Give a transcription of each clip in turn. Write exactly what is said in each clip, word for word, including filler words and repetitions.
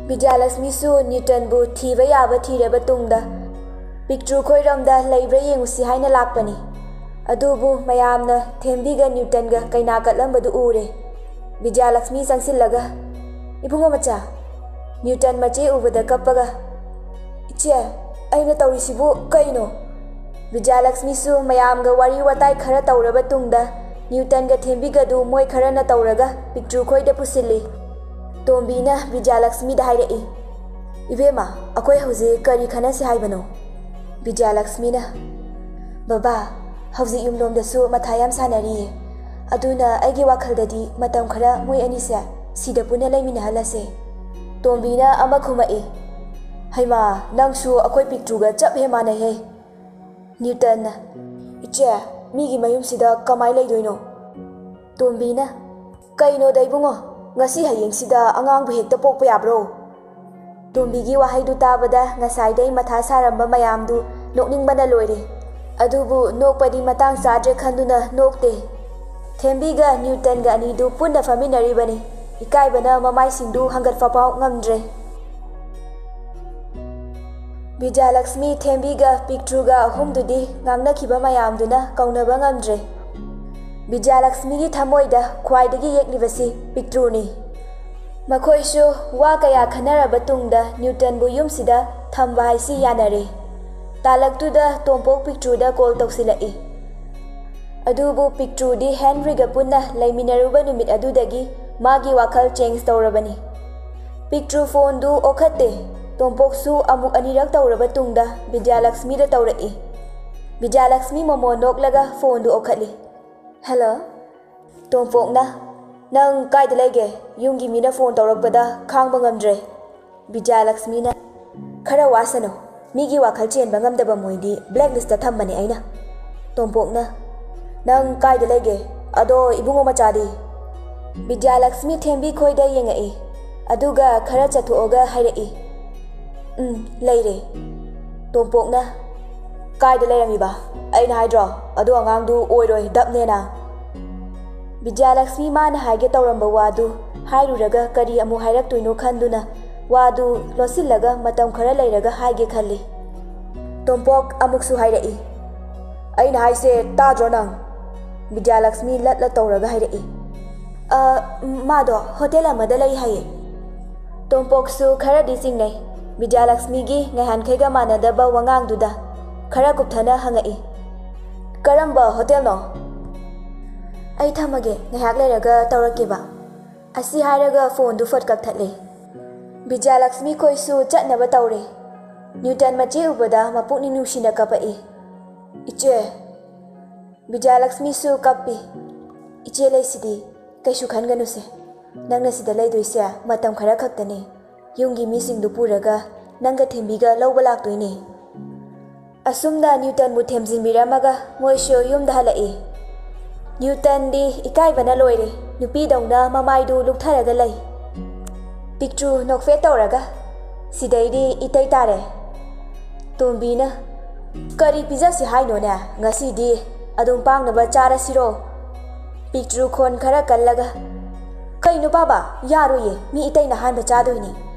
ꯕꯤꯗ꯭ꯌꯥꯂꯛꯁꯃꯤꯁꯨ ꯅ꯭ꯌꯨꯇꯟꯕꯨ ꯊꯤꯕ ꯌꯥꯕ ꯊꯤꯔꯕ ꯇꯨꯡꯗ ꯄꯤꯛꯇ꯭ꯔꯨ ꯈꯣꯏꯔꯣꯝꯗ ꯂꯩꯕ꯭ꯔꯥ ꯌꯦꯡꯉꯨꯁꯤ ꯍꯥꯏꯅ ꯂꯥꯛꯄꯅꯤ꯫ ꯑꯗꯨꯕꯨ ꯃꯌꯥꯝꯅ ꯊꯦꯝꯕꯤꯒ ꯅ꯭ꯌꯨꯇꯟꯒ ꯀꯩꯅꯥ ꯀꯠꯂꯝꯕꯗꯨ ꯎꯔꯦ꯫ ꯕꯤꯗ꯭ꯌꯥꯂꯛꯁꯃꯤ ꯆꯪꯁꯤꯜꯂꯒ, "ꯏꯕꯨꯡꯉꯣ ꯃꯆꯥ!" ꯅ꯭ꯌꯨꯇꯟ ꯃꯆꯦ ꯎꯕꯗ ꯀꯞꯄꯒ, "ꯏꯆꯦ, ꯑꯩꯅ ꯇꯧꯔꯤꯁꯤꯕꯨ ꯀꯩꯅꯣ?" ꯕꯤꯗ꯭ꯌꯥꯂꯛꯁꯃꯤꯁꯨ ꯃꯌꯥꯝꯒ ꯋꯥꯔꯤ ꯋꯥꯇꯥꯏ ꯈꯔ ꯇꯧꯔꯕ ꯇꯨꯡꯗ ꯅ꯭ꯌꯨꯇꯟꯒ ꯊꯦꯝꯕꯤꯒꯗꯨ ꯃꯣꯏ ꯈꯔꯅ ꯇꯧꯔꯒ ꯄꯤꯛꯇ꯭ꯔꯨ ꯈꯣꯏꯗ ꯄꯨꯁꯤꯜꯂꯤ꯫ ꯇꯣꯝꯕꯤꯅ ꯕꯤꯗ꯭ꯌꯥꯂꯛꯁꯃꯤꯗ ꯍꯥꯏꯔꯛꯏ, "ꯏꯕꯦꯝꯃ, ꯑꯩꯈꯣꯏ ꯍꯧꯖꯤꯛ ꯀꯔꯤ ꯈꯟꯅꯁꯤ ꯍꯥꯏꯕꯅꯣ?" ꯕꯤꯗ꯭ꯌꯥꯂꯛꯁꯃꯤꯅ, "ꯕꯕꯥ, ꯍꯧꯖꯤꯛ ꯌꯨꯝꯂꯣꯝꯗꯁꯨ ꯃꯊꯥ ꯌꯥꯝ ꯁꯥꯟꯅꯔꯤꯌꯦ, ꯑꯗꯨꯅ ꯑꯩꯒꯤ ꯋꯥꯈꯜꯗꯗꯤ ꯃꯇꯝ ꯈꯔ ꯃꯣꯏ ꯑꯅꯤꯁꯦ ꯁꯤꯗ ꯄꯨꯟꯅ ꯂꯩꯃꯤꯟꯅꯍꯜꯂꯁꯦ꯫" ꯇꯣꯝꯕꯤꯅ ꯑꯃ ꯈꯨꯝꯃꯛꯏ, "ꯍꯩꯃꯥ, ꯅꯪꯁꯨ ꯑꯩꯈꯣꯏ ꯄꯤꯛꯇ꯭ꯔꯨꯒ ꯆꯞ ꯍꯦꯛ ꯃꯥꯟꯅꯩꯍꯦ꯫" ꯅ꯭ꯌꯨꯇꯟꯅ, "ꯏꯆꯦ, ꯃꯤꯒꯤ ꯃꯌꯨꯝꯁꯤꯗ ꯀꯃꯥꯏ ꯂꯩꯗꯣꯏꯅꯣ?" ꯇꯣꯝꯕꯤꯅ, "ꯀꯩꯅꯣꯗ ꯏꯕꯨꯡꯉꯣ, ꯉꯁꯤ ꯍꯌꯦꯡꯁꯤꯗ ꯑꯉꯥꯡꯕꯨ ꯍꯦꯛꯇ ꯄꯣꯛꯄ ꯌꯥꯕ꯭ꯔꯣ?" ꯇꯣꯝꯕꯤꯒꯤ ꯋꯥꯍꯩꯗꯨ ꯇꯥꯕꯗ ꯉꯁꯥꯏꯗꯩ ꯃꯊꯥ ꯁꯥꯔꯝꯕ ꯃꯌꯥꯝꯗꯨ ꯅꯣꯛꯅꯤꯡꯕꯅ ꯂꯣꯏꯔꯦ꯫ ꯑꯗꯨꯕꯨ ꯅꯣꯛꯄꯗꯤ ꯃꯇꯥꯡ ꯆꯥꯗ꯭ꯔꯦ ꯈꯟꯗꯨꯅ ꯅꯣꯛꯇꯦ꯫ ꯊꯦꯝꯕꯤꯒ ꯅ꯭ꯌꯨꯇꯟꯒ ꯑꯅꯤꯗꯨ ꯄꯨꯟꯅ ꯐꯝꯃꯤꯟꯅꯔꯤꯕꯅꯤ꯫ ꯏꯀꯥꯏꯕꯅ ꯃꯃꯥꯏꯁꯤꯡꯗꯨ ꯍꯪꯒꯠꯐꯥꯎ ꯉꯝꯗ꯭ꯔꯦ꯫ ꯕꯤꯗ꯭ꯌꯥꯂꯛꯁꯃꯤ, ꯊꯦꯝꯕꯤꯒ ꯄꯤꯛꯇ꯭ꯔꯨꯒ ꯑꯍꯨꯝꯗꯨꯗꯤ ꯉꯥꯡꯅꯈꯤꯕ ꯃꯌꯥꯝꯗꯨꯅ ꯀꯧꯅꯕ ꯉꯝꯗ꯭ꯔꯦ꯫ ꯕꯤꯗ꯭ꯌꯥꯂꯛꯁꯃꯤꯒꯤ ꯊꯃꯣꯏꯗ ꯈ꯭ꯋꯥꯏꯗꯒꯤ ꯌꯦꯛꯂꯤꯕꯁꯤ ꯄꯤꯛꯇ꯭ꯔꯨꯅꯤ꯫ ꯃꯈꯣꯏꯁꯨ ꯋꯥ ꯀꯌꯥ ꯈꯟꯅꯔꯕ ꯇꯨꯡꯗ ꯅ꯭ꯌꯨꯇꯟꯕꯨ ꯌꯨꯝꯁꯤꯗ ꯊꯝꯕ ꯍꯥꯏꯁꯤ ꯌꯥꯅꯔꯦ꯫ ꯇꯥꯂꯛꯇꯨꯗ ꯇꯣꯝꯄꯣꯛ ꯄꯤꯛꯇ꯭ꯔꯨꯗ ꯀꯣꯜ ꯇꯧꯁꯤꯜꯂꯛꯏ꯫ ꯑꯗꯨꯕꯨ ꯄꯤꯛꯇ꯭ꯔꯨꯗꯤ ꯍꯦꯟꯔꯤꯒ ꯄꯨꯟꯅ ꯂꯩꯃꯤꯟꯅꯔꯨꯕ ꯅꯨꯃꯤꯠ ꯑꯗꯨꯗꯒꯤ ꯃꯥꯒꯤ ꯋꯥꯈꯜ ꯆꯦꯟꯖ ꯇꯧꯔꯕꯅꯤ꯫ ꯄꯤꯛꯇ꯭ꯔꯨ ꯐꯣꯟꯗꯨ ꯑꯣꯈꯠꯇꯦ꯫ ꯇꯣꯝꯄꯣꯛꯁꯨ ꯑꯃꯨꯛ ꯑꯅꯤꯔꯛ ꯇꯧꯔꯕ ꯇꯨꯡꯗ ꯕꯤꯗ꯭ꯌꯥꯂꯛꯁꯃꯤꯗ ꯇꯧꯔꯛꯏ꯫ ꯕꯤꯗ꯭ꯌꯥꯂꯛꯁꯃꯤ ꯃꯣꯃꯣ ꯅꯣꯛꯂꯒ ꯐꯣꯟꯗꯨ ꯑꯣꯈꯠꯂꯤ꯫ "ꯍꯦꯜꯂꯣ?" ꯇꯣꯝꯄꯣꯛꯅ, "ꯅꯪ ꯀꯥꯏꯗ ꯂꯩꯒꯦ? ꯌꯨꯝꯒꯤ ꯃꯤꯅ ꯐꯣꯟ ꯇꯧꯔꯛꯄꯗ ꯈꯥꯡꯕ ꯉꯝꯗ꯭ꯔꯦ꯫" ꯕꯤꯗ꯭ꯌꯥꯂꯛꯁꯃꯤꯅ, "ꯈꯔ ꯋꯥꯁꯅꯨ, ꯃꯤꯒꯤ ꯋꯥꯈꯜ ꯆꯦꯟꯕ ꯉꯝꯗꯕ ꯃꯣꯏꯗꯤ ꯕ꯭ꯂꯦꯛ ꯂꯤꯁꯇ ꯊꯝꯕꯅꯦ ꯑꯩꯅ꯫" ꯇꯣꯝꯄꯣꯛꯅ, "ꯅꯪ ꯀꯥꯏꯗ ꯂꯩꯒꯦ? ꯑꯗꯣ ꯏꯕꯨꯡꯉꯣ ꯃꯆꯥꯗꯤ?" ꯕꯤꯗ꯭ꯌꯥꯂꯛꯁꯃꯤ ꯊꯦꯝꯕꯤ ꯈꯣꯏꯗ ꯌꯦꯡꯉꯛꯏ, ꯑꯗꯨꯒ ꯈꯔ ꯆꯠꯊꯣꯛꯑꯒ ꯍꯥꯏꯔꯛꯏ, "ꯎꯝ, ꯂꯩꯔꯦ꯫" ꯇꯣꯝꯄꯣꯛꯅ, "ꯀꯥꯏꯗ ꯂꯩꯔꯝꯃꯤꯕ? ꯑꯩꯅ ꯍꯥꯏꯗ꯭ꯔꯣ, ꯑꯗꯨ ꯑꯉꯥꯡꯗꯨ ꯑꯣꯏꯔꯣꯏ, ꯗꯞꯅꯦꯅ?" ꯕꯤꯗ꯭ꯌꯥꯂꯛꯁꯃꯤ ꯃꯥꯅ ꯍꯥꯏꯒꯦ ꯇꯧꯔꯝꯕ ꯋꯥꯗꯨ ꯍꯥꯏꯔꯨꯔꯒ ꯀꯔꯤ ꯑꯃꯨꯛ ꯍꯥꯏꯔꯛꯇꯣꯏꯅꯣ ꯈꯟꯗꯨꯅ ꯋꯥꯗꯨ ꯂꯣꯠꯁꯤꯜꯂꯒ ꯃꯇꯝ ꯈꯔ ꯂꯩꯔꯒ ꯍꯥꯏꯒꯦ ꯈꯜꯂꯤ꯫ ꯇꯣꯝꯄꯣꯛ ꯑꯃꯨꯛꯁꯨ ꯍꯥꯏꯔꯛꯏ꯫ "ꯑꯩꯅ ꯍꯥꯏꯁꯦ ꯇꯥꯗ꯭ꯔꯣ ꯅꯪ?" ꯕꯤꯗ꯭ꯌꯥꯂꯛꯁꯃꯤ ꯂꯠ ꯂꯠ ꯇꯧꯔꯒ ꯍꯥꯏꯔꯛꯏ꯫ "ꯑ, ꯃꯥꯗꯣ ꯍꯣꯇꯦꯜ ꯑꯃꯗ ꯂꯩ ꯍꯥꯏꯌꯦ꯫" ꯇꯣꯝꯄꯣꯛꯁꯨ ꯈꯔꯗꯤ ꯆꯤꯡꯅꯩ꯫ ꯕꯤꯗ꯭ꯌꯥꯂꯛꯁꯃꯤꯒꯤ ꯉꯍꯥꯟꯈꯩꯒ ꯃꯥꯟꯅꯗꯕ ꯋꯥꯉꯥꯡꯗꯨꯗ ꯈꯔ ꯀꯨꯞꯊꯅ ꯍꯪꯉꯛꯏ꯫ "ꯀꯔꯝꯕ ꯍꯣꯇꯦꯜꯅꯣ?" "ꯑꯩ ꯊꯝꯃꯒꯦ, ꯉꯥꯏꯍꯥꯛ ꯂꯩꯔꯒ ꯇꯧꯔꯛꯀꯦꯕ꯫" ꯑꯁꯤ ꯍꯥꯏꯔꯒ ꯐꯣꯟꯗꯨ ꯐꯠ ꯀꯛꯊꯠꯂꯦ꯫ ꯕꯤꯗ꯭ꯌꯥꯂꯛꯁꯃꯤ ꯈꯣꯏꯁꯨ ꯆꯠꯅꯕ ꯇꯧꯔꯦ꯫ ꯅ꯭ꯌꯨꯇꯟ ꯃꯆꯦ ꯎꯕꯗ ꯃꯄꯨꯛꯅꯤꯡ ꯅꯨꯡꯁꯤꯅ ꯀꯞꯄꯛꯏ꯫ "ꯏꯆꯦ!" ꯕꯤꯗ꯭ꯌꯥꯂꯛꯁꯃꯤꯁꯨ ꯀꯞꯄꯤ꯫ "ꯏꯆꯦ ꯂꯩꯁꯤꯗꯤ, ꯀꯩꯁꯨ ꯈꯟꯒꯅꯨꯁꯦ꯫ ꯅꯪꯅ ꯁꯤꯗ ꯂꯩꯗꯣꯏꯁꯦ ꯃꯇꯝ ꯈꯔ ꯈꯛꯇꯅꯤ꯫ ꯌꯨꯝꯒꯤ ꯃꯤꯁꯤꯡꯗꯨ ꯄꯨꯔꯒ ꯅꯪꯒ ꯊꯦꯝꯕꯤꯒ ꯂꯧꯕ ꯂꯥꯛꯇꯣꯏꯅꯦ꯫" ꯑꯁꯨꯝꯅ ꯅ꯭ꯌꯨꯇꯟꯕꯨ ꯊꯦꯝꯖꯤꯟꯕꯤꯔꯝꯃꯒ ꯃꯣꯏꯁꯨ ꯌꯨꯝꯗ ꯍꯜꯂꯛꯏ꯫ ꯅ꯭ꯌꯨꯇꯟꯗꯤ ꯏꯀꯥꯏꯕꯅ ꯂꯣꯏꯔꯦ꯫ ꯅꯨꯄꯤꯗꯧꯅ ꯃꯃꯥꯏꯗꯨ ꯂꯨꯛꯊꯔꯒ ꯂꯩ꯫ ꯄꯤꯛꯇ꯭ꯔꯨ ꯅꯣꯛꯐꯦꯠ ꯇꯧꯔꯒ, "ꯁꯤꯗꯩꯗꯤ ꯏꯇꯩ ꯇꯥꯔꯦ꯫" ꯇꯣꯝꯕꯤꯅ, "ꯀꯔꯤ ꯄꯤꯖꯁꯤ ꯍꯥꯏꯅꯣꯅꯦ? ꯉꯁꯤꯗꯤ ꯑꯗꯨꯝ ꯄꯥꯡꯅꯕ ꯆꯥꯔꯁꯤꯔꯣ?" ꯄꯤꯛꯇ꯭ꯔꯨ ꯈꯣꯟ ꯈꯔ ꯀꯜꯂꯒ, "ꯀꯩꯅꯣ ꯄꯥꯕ? ꯌꯥꯔꯣꯏꯌꯦ, ꯃꯤ ꯏꯇꯩꯅ ꯑꯍꯥꯟꯕ ꯆꯥꯗꯣꯏꯅꯤ꯫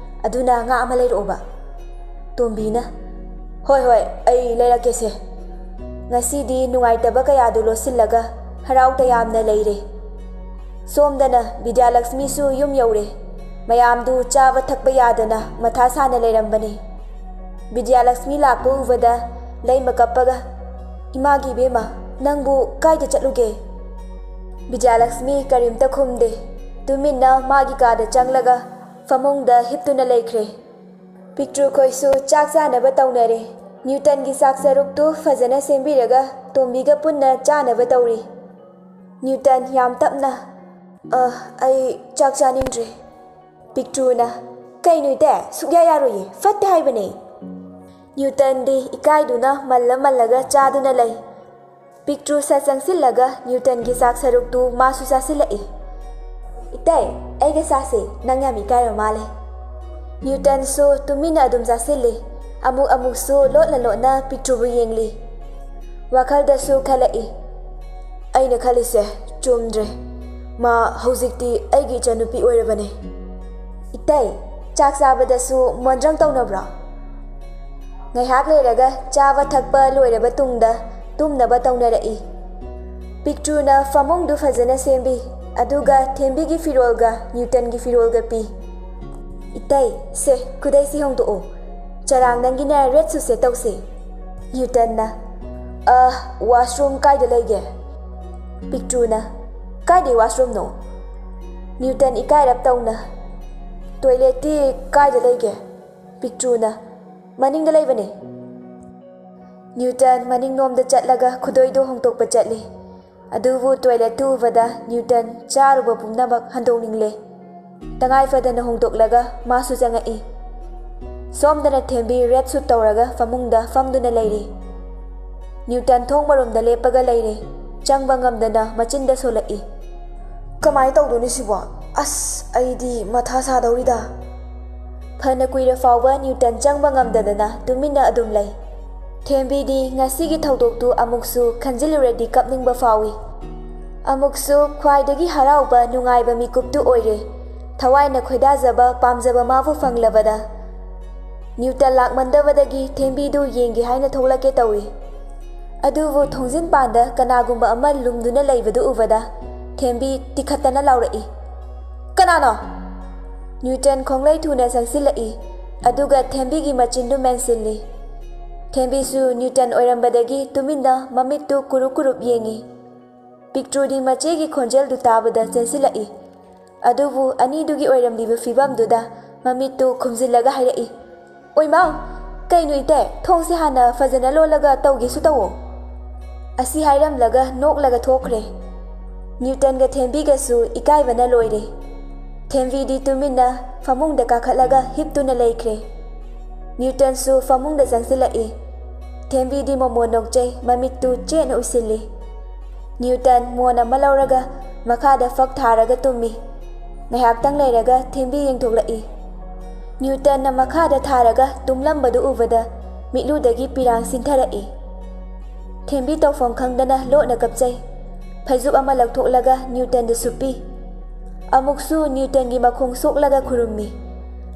ꯑꯗꯨꯅ ꯉꯥ ꯑꯃ ꯂꯩꯔꯛꯑꯣꯕ꯫" ꯇꯣꯝꯕꯤꯅ, "ꯍꯣꯏ, ꯍꯣꯏ, ꯑꯩ ꯂꯩꯔꯛꯀꯦꯁꯦ꯫" ꯉꯁꯤꯗꯤ ꯅꯨꯡꯉꯥꯏꯇꯕ ꯀꯌꯥꯗꯨ ꯂꯣꯠꯁꯤꯜꯂꯒ ꯍꯔꯥꯎ ꯇꯌꯥꯝꯅ ꯂꯩꯔꯦ꯫ ꯁꯣꯝꯗꯅ ꯕꯤꯗ꯭ꯌꯥꯂꯛꯁꯃꯤꯁꯨ ꯌꯨꯝ ꯌꯧꯔꯦ꯫ ꯃꯌꯥꯝꯗꯨ ꯆꯥꯕ ꯊꯛꯄ ꯌꯥꯗꯅ ꯃꯊꯥ ꯁꯥꯅ ꯂꯩꯔꯝꯕꯅꯤ꯫ ꯕꯤꯗ꯭ꯌꯥꯂꯛꯁꯃꯤ ꯂꯥꯛꯄ ꯎꯕꯗ ꯂꯩꯃ ꯀꯞꯄꯒ, "ꯏꯃꯥꯒꯤ ꯏꯕꯦꯝꯃ, ꯅꯪꯕꯨ ꯀꯥꯏꯗ ꯆꯠꯂꯨꯒꯦ?" ꯕꯤꯗ꯭ꯌꯥꯂꯛꯁꯃꯤ ꯀꯔꯤꯝꯇ ꯈꯨꯝꯗꯦ꯫ ꯇꯨꯃꯤꯟꯅ ꯃꯥꯒꯤ ꯀꯥꯗ ꯆꯪꯂꯒ ꯐꯃꯨꯡꯗ ꯍꯤꯞꯇꯨꯅ ꯂꯩꯈ꯭ꯔꯦ꯫ ꯄꯤꯛꯇ꯭ꯔꯨ ꯈꯣꯏꯁꯨ ꯆꯥꯛ ꯆꯥꯅꯕ ꯇꯧꯅꯔꯦ꯫ ꯅ꯭ꯌꯨꯇꯟꯒꯤ ꯆꯥꯛ ꯁꯔꯨꯛꯇꯨ ꯐꯖꯅ ꯁꯦꯝꯕꯤꯔꯒ ꯇꯣꯝꯕꯤꯒ ꯄꯨꯟꯅ ꯆꯥꯅꯕ ꯇꯧꯔꯤ꯫ ꯅ꯭ꯌꯨꯇꯟ ꯌꯥꯝ ꯇꯞꯅ, "ꯑ, ꯑꯩ ꯆꯥꯛ ꯆꯥꯅꯤꯡꯗ꯭ꯔꯦ꯫" ꯄꯤꯛꯇ꯭ꯔꯨꯅ, "ꯀꯩꯅꯣ ꯏꯇꯩ, ꯁꯨꯛꯌꯥ ꯌꯥꯔꯣꯏꯌꯦ, ꯐꯠꯇꯦ ꯍꯥꯏꯕꯅꯦ꯫" ꯅ꯭ꯌꯨꯇꯟꯗꯤ ꯏꯀꯥꯏꯗꯨꯅ ꯃꯜꯂ ꯃꯜꯂꯒ ꯆꯥꯗꯨꯅ ꯂꯩ꯫ ꯄꯤꯛꯇ꯭ꯔꯨ ꯁꯠ ꯆꯪꯁꯤꯜꯂꯒ ꯅ꯭ꯌꯨꯇꯟꯒꯤ ꯆꯥꯛ ꯁꯔꯨꯛꯇꯨ ꯃꯥꯁꯨ ꯆꯥꯁꯤꯜꯂꯛꯏ꯫ "ꯏꯇꯩ, ꯑꯩꯒ ꯆꯥꯁꯦ, ꯅꯪ ꯌꯥꯝ ꯏꯀꯥꯏꯔ ꯃꯥꯜꯂꯦ꯫" ꯅ꯭ꯌꯨꯇꯟꯁꯨ ꯇꯨꯃꯤꯟꯅ ꯑꯗꯨꯝ ꯆꯥꯁꯤꯜꯂꯤ꯫ ꯑꯃꯨꯛ ꯑꯃꯨꯛꯁꯨ ꯂꯣꯠꯅ ꯂꯣꯠꯅ ꯄꯤꯛꯇ꯭ꯔꯨꯕꯨ ꯌꯦꯡꯂꯤ꯫ ꯋꯥꯈꯜꯗꯁꯨ ꯈꯜꯂꯛꯏ, "ꯑꯩꯅ ꯈꯜꯂꯤꯁꯦ ꯆꯨꯝꯗ꯭ꯔꯦ꯫ ꯃꯥ ꯍꯧꯖꯤꯛꯇꯤ ꯑꯩꯒꯤ ꯏꯆꯟꯅꯨꯄꯤ ꯑꯣꯏꯔꯕꯅꯦ꯫" "ꯏꯇꯩ!" ꯆꯥꯛ ꯆꯥꯕꯗꯁꯨ ꯃꯣꯟꯗ꯭ꯔꯪ ꯇꯧꯅꯕ꯭ꯔꯣ? ꯉꯥꯏꯍꯥꯛ ꯂꯩꯔꯒ ꯆꯥꯕ ꯊꯛꯄ ꯂꯣꯏꯔꯕ ꯇꯨꯡꯗ ꯇꯨꯝꯅꯕ ꯇꯧꯅꯔꯛꯏ꯫ ꯄꯤꯛꯇ꯭ꯔꯨꯅ ꯐꯃꯨꯡꯗꯨ ꯐꯖꯅ ꯁꯦꯝꯕꯤ, ꯑꯗꯨꯒ ꯊꯦꯝꯕꯤꯒꯤ ꯐꯤꯔꯣꯜꯒ ꯅ꯭ꯌꯨꯇꯟꯒꯤ ꯐꯤꯔꯣꯜꯒ ꯄꯤ꯫ "ꯏꯇꯩ, ꯁꯦ, ꯈꯨꯗꯩꯁꯤ ꯍꯣꯡꯗꯣꯛꯑꯣ꯫ ꯆꯔꯥꯡ, ꯅꯪꯒꯤꯅ ꯔꯦꯗ ꯁꯨꯠꯁꯦ ꯇꯧꯁꯦ꯫" ꯅ꯭ꯌꯨꯇꯟꯅ, "ꯑ, ꯋꯥꯁꯔꯨꯝ ꯀꯥꯏꯗ ꯂꯩꯒꯦ?" ꯄꯤꯛꯇ꯭ꯔꯨꯅ, "ꯀꯥꯏꯗꯩ ꯋꯥꯁꯔꯨꯝꯅꯣ?" ꯅ꯭ꯌꯨꯇꯟ ꯏꯀꯥꯏꯔꯞ ꯇꯧꯅ, "ꯇꯣꯏꯂꯦꯠꯇꯤ ꯀꯥꯏꯗ ꯂꯩꯒꯦ?" ꯄꯤꯛꯇ꯭ꯔꯨꯅ, "ꯃꯅꯤꯡꯗ ꯂꯩꯕꯅꯦ꯫" ꯅ꯭ꯌꯨꯇꯟ ꯃꯅꯤꯡꯂꯣꯝꯗ ꯆꯠꯂꯒ ꯈꯨꯗꯣꯏꯗꯨ ꯍꯣꯡꯗꯣꯛꯄ ꯆꯠꯂꯤ꯫ ꯑꯗꯨꯕꯨ ꯇꯣꯏꯂꯦꯠꯇꯨ ꯎꯕꯗ ꯅ꯭ꯌꯨꯇꯟ ꯆꯥꯔꯨꯕ ꯄꯨꯝꯅꯃꯛ ꯍꯟꯗꯣꯛꯅꯤꯡꯂꯦ꯫ ꯇꯉꯥꯏ ꯐꯗꯅ ꯍꯣꯡꯗꯣꯛꯂꯒ ꯃꯥꯁꯨ ꯆꯪꯉꯛꯏ꯫ ꯁꯣꯝꯗꯅ ꯊꯦꯝꯕꯤ ꯔꯦꯗ ꯁꯨꯠ ꯇꯧꯔꯒ ꯐꯃꯨꯡꯗ ꯐꯝꯗꯨꯅ ꯂꯩꯔꯤ꯫ ꯅ꯭ꯌꯨꯇꯟ ꯊꯣꯡ ꯃꯔꯨꯝꯗ ꯂꯦꯞꯄꯒ ꯂꯩꯔꯦ꯫ ꯆꯪꯕ ꯉꯝꯗꯅ ꯃꯆꯤꯟꯗ ꯁꯣꯜꯂꯛꯏ꯫ "ꯀꯃꯥꯏ ꯇꯧꯗꯣꯏꯅꯣ ꯁꯤꯕꯣ? ꯑꯁ, ꯑꯩꯗꯤ ꯃꯊꯥ ꯁꯥꯗꯧꯔꯤꯗ꯫" ꯐꯅ ꯀꯨꯏꯔ ꯐꯥꯎꯕ ꯅ꯭ꯌꯨꯇꯟ ꯆꯪꯕ ꯉꯝꯗꯗꯅ ꯇꯨꯃꯤꯟꯅ ꯑꯗꯨꯝ ꯂꯩ꯫ ꯊꯦꯝꯕꯤꯗꯤ ꯉꯁꯤꯒꯤ ꯊꯧꯗꯣꯛꯇꯨ ꯑꯃꯨꯛꯁꯨ ꯈꯟꯖꯤꯜꯂꯨꯔꯗꯤ ꯀꯞꯅꯤꯡꯕ ꯐꯥꯎꯏ꯫ ꯑꯃꯨꯛꯁꯨ ꯈ꯭ꯋꯥꯏꯗꯒꯤ ꯍꯔꯥꯎꯕ, ꯅꯨꯡꯉꯥꯏꯕ ꯃꯤꯀꯨꯞꯇꯨ ꯑꯣꯏꯔꯦ꯫ ꯊꯋꯥꯏꯅ ꯈꯣꯏꯗꯥꯖꯕ, ꯄꯥꯝꯖꯕ ꯃꯥꯕꯨ ꯐꯪꯂꯕꯗ꯫ ꯅ꯭ꯌꯨꯇꯟ ꯂꯥꯛꯃꯟꯗꯕꯗꯒꯤ ꯊꯦꯝꯕꯤꯗꯨ ꯌꯦꯡꯒꯦ ꯍꯥꯏꯅ ꯊꯣꯛꯂꯛꯀꯦ ꯇꯧꯏ꯫ ꯑꯗꯨꯕꯨ ꯊꯣꯡꯖꯤꯟ ꯄꯥꯟꯗ ꯀꯅꯥꯒꯨꯝꯕ ꯑꯃ ꯂꯨꯝꯗꯨꯅ ꯂꯩꯕꯗꯨ ꯎꯕꯗ ꯊꯦꯝꯕꯤ ꯇꯤꯈꯠꯇꯅ ꯂꯥꯎꯔꯛꯏ, "ꯀꯅꯥꯅꯣ?" ꯅ꯭ꯌꯨꯇꯟ ꯈꯣꯡꯂꯩ ꯊꯨꯅ ꯆꯪꯁꯤꯜꯂꯛꯏ, ꯑꯗꯨꯒ ꯊꯦꯝꯕꯤꯒꯤ ꯃꯆꯤꯟꯗꯨ ꯃꯦꯟꯁꯤꯜꯂꯤ꯫ ꯊꯦꯝꯕꯤꯁꯨ ꯅ꯭ꯌꯨꯇꯟ ꯑꯣꯏꯔꯝꯕꯗꯒꯤ ꯇꯨꯃꯤꯟꯅ ꯃꯃꯤꯠꯇꯨ ꯀꯨꯔꯨꯞ ꯀꯨꯔꯨꯞ ꯌꯦꯡꯏ꯫ ꯄꯤꯛꯇ꯭ꯔꯨꯗꯤ ꯃꯆꯦꯒꯤ ꯈꯣꯟꯖꯦꯜꯗꯨ ꯇꯥꯕꯗ ꯆꯦꯟꯁꯤꯜꯂꯛꯏ꯫ ꯑꯗꯨꯕꯨ ꯑꯅꯤꯗꯨꯒꯤ ꯑꯣꯏꯔꯝꯂꯤꯕ ꯐꯤꯕꯝꯗꯨꯗ ꯃꯃꯤꯠꯇꯨ ꯈꯨꯝꯖꯤꯜꯂꯒ ꯍꯥꯏꯔꯛꯏ, "ꯑꯣꯏꯃꯥ! ꯀꯩꯅꯣ ꯏꯇꯩ, ꯊꯣꯡꯁꯦ ꯍꯥꯟꯅ ꯐꯖꯅ ꯂꯣꯜꯂꯒ ꯇꯧꯒꯦꯁꯨ ꯇꯧꯑꯣ꯫" ꯑꯁꯤ ꯍꯥꯏꯔꯝꯂꯒ ꯅꯣꯛꯂꯒ ꯊꯣꯛꯈ꯭ꯔꯦ꯫ ꯅ꯭ꯌꯨꯇꯟꯒ ꯊꯦꯝꯕꯤꯒꯁꯨ ꯏꯀꯥꯏꯕꯅ ꯂꯣꯏꯔꯦ꯫ ꯊꯦꯝꯕꯤꯗꯤ ꯇꯨꯃꯤꯟꯅ ꯐꯃꯨꯡꯗ ꯀꯥꯈꯠꯂꯒ ꯍꯤꯞꯇꯨꯅ ꯂꯩꯈ꯭ꯔꯦ꯫ ꯅ꯭ꯌꯨꯇꯟꯁꯨ ꯐꯃꯨꯡꯗ ꯆꯪꯁꯤꯜꯂꯛꯏ꯫ ꯊꯦꯝꯕꯤꯗꯤ ꯃꯣꯃꯣꯟ ꯅꯣꯛꯆꯩ, ꯃꯃꯤꯠꯇꯨ ꯆꯦꯠꯅ ꯎꯏꯁꯤꯜꯂꯤ꯫ ꯅ꯭ꯌꯨꯇꯟ ꯃꯣꯟ ꯑꯃ ꯂꯧꯔꯒ ꯃꯈꯥꯗ ꯐꯛ ꯊꯥꯔꯒ ꯇꯨꯝꯃꯤ꯫ ꯉꯥꯏꯍꯥꯛꯇꯪ ꯂꯩꯔꯒ ꯊꯦꯝꯕꯤ ꯌꯦꯡꯊꯣꯛꯂꯛꯏ꯫ ꯅ꯭ꯌꯨꯇꯟꯅ ꯃꯈꯥꯗ ꯊꯥꯔꯒ ꯇꯨꯝꯂꯝꯕꯗꯨ ꯎꯕꯗ ꯃꯤꯠꯂꯨꯗꯒꯤ ꯄꯤꯔꯥꯡ ꯁꯤꯟꯊꯔꯛꯏ꯫ ꯊꯦꯝꯕꯤ ꯇꯧꯐꯝ ꯈꯪꯗꯅ ꯂꯣꯠꯅ ꯀꯞꯆꯩ꯫ ꯐꯩꯖꯨꯞ ꯑꯃ ꯂꯧꯊꯣꯛꯂꯒ ꯅ꯭ꯌꯨꯇꯟꯗ ꯁꯨꯞꯄꯤ꯫ ꯑꯃꯨꯛꯁꯨ ꯅ꯭ꯌꯨꯇꯟꯒꯤ ꯃꯈꯣꯡ ꯁꯣꯛꯂꯒ ꯈꯨꯔꯨꯝꯃꯤ꯫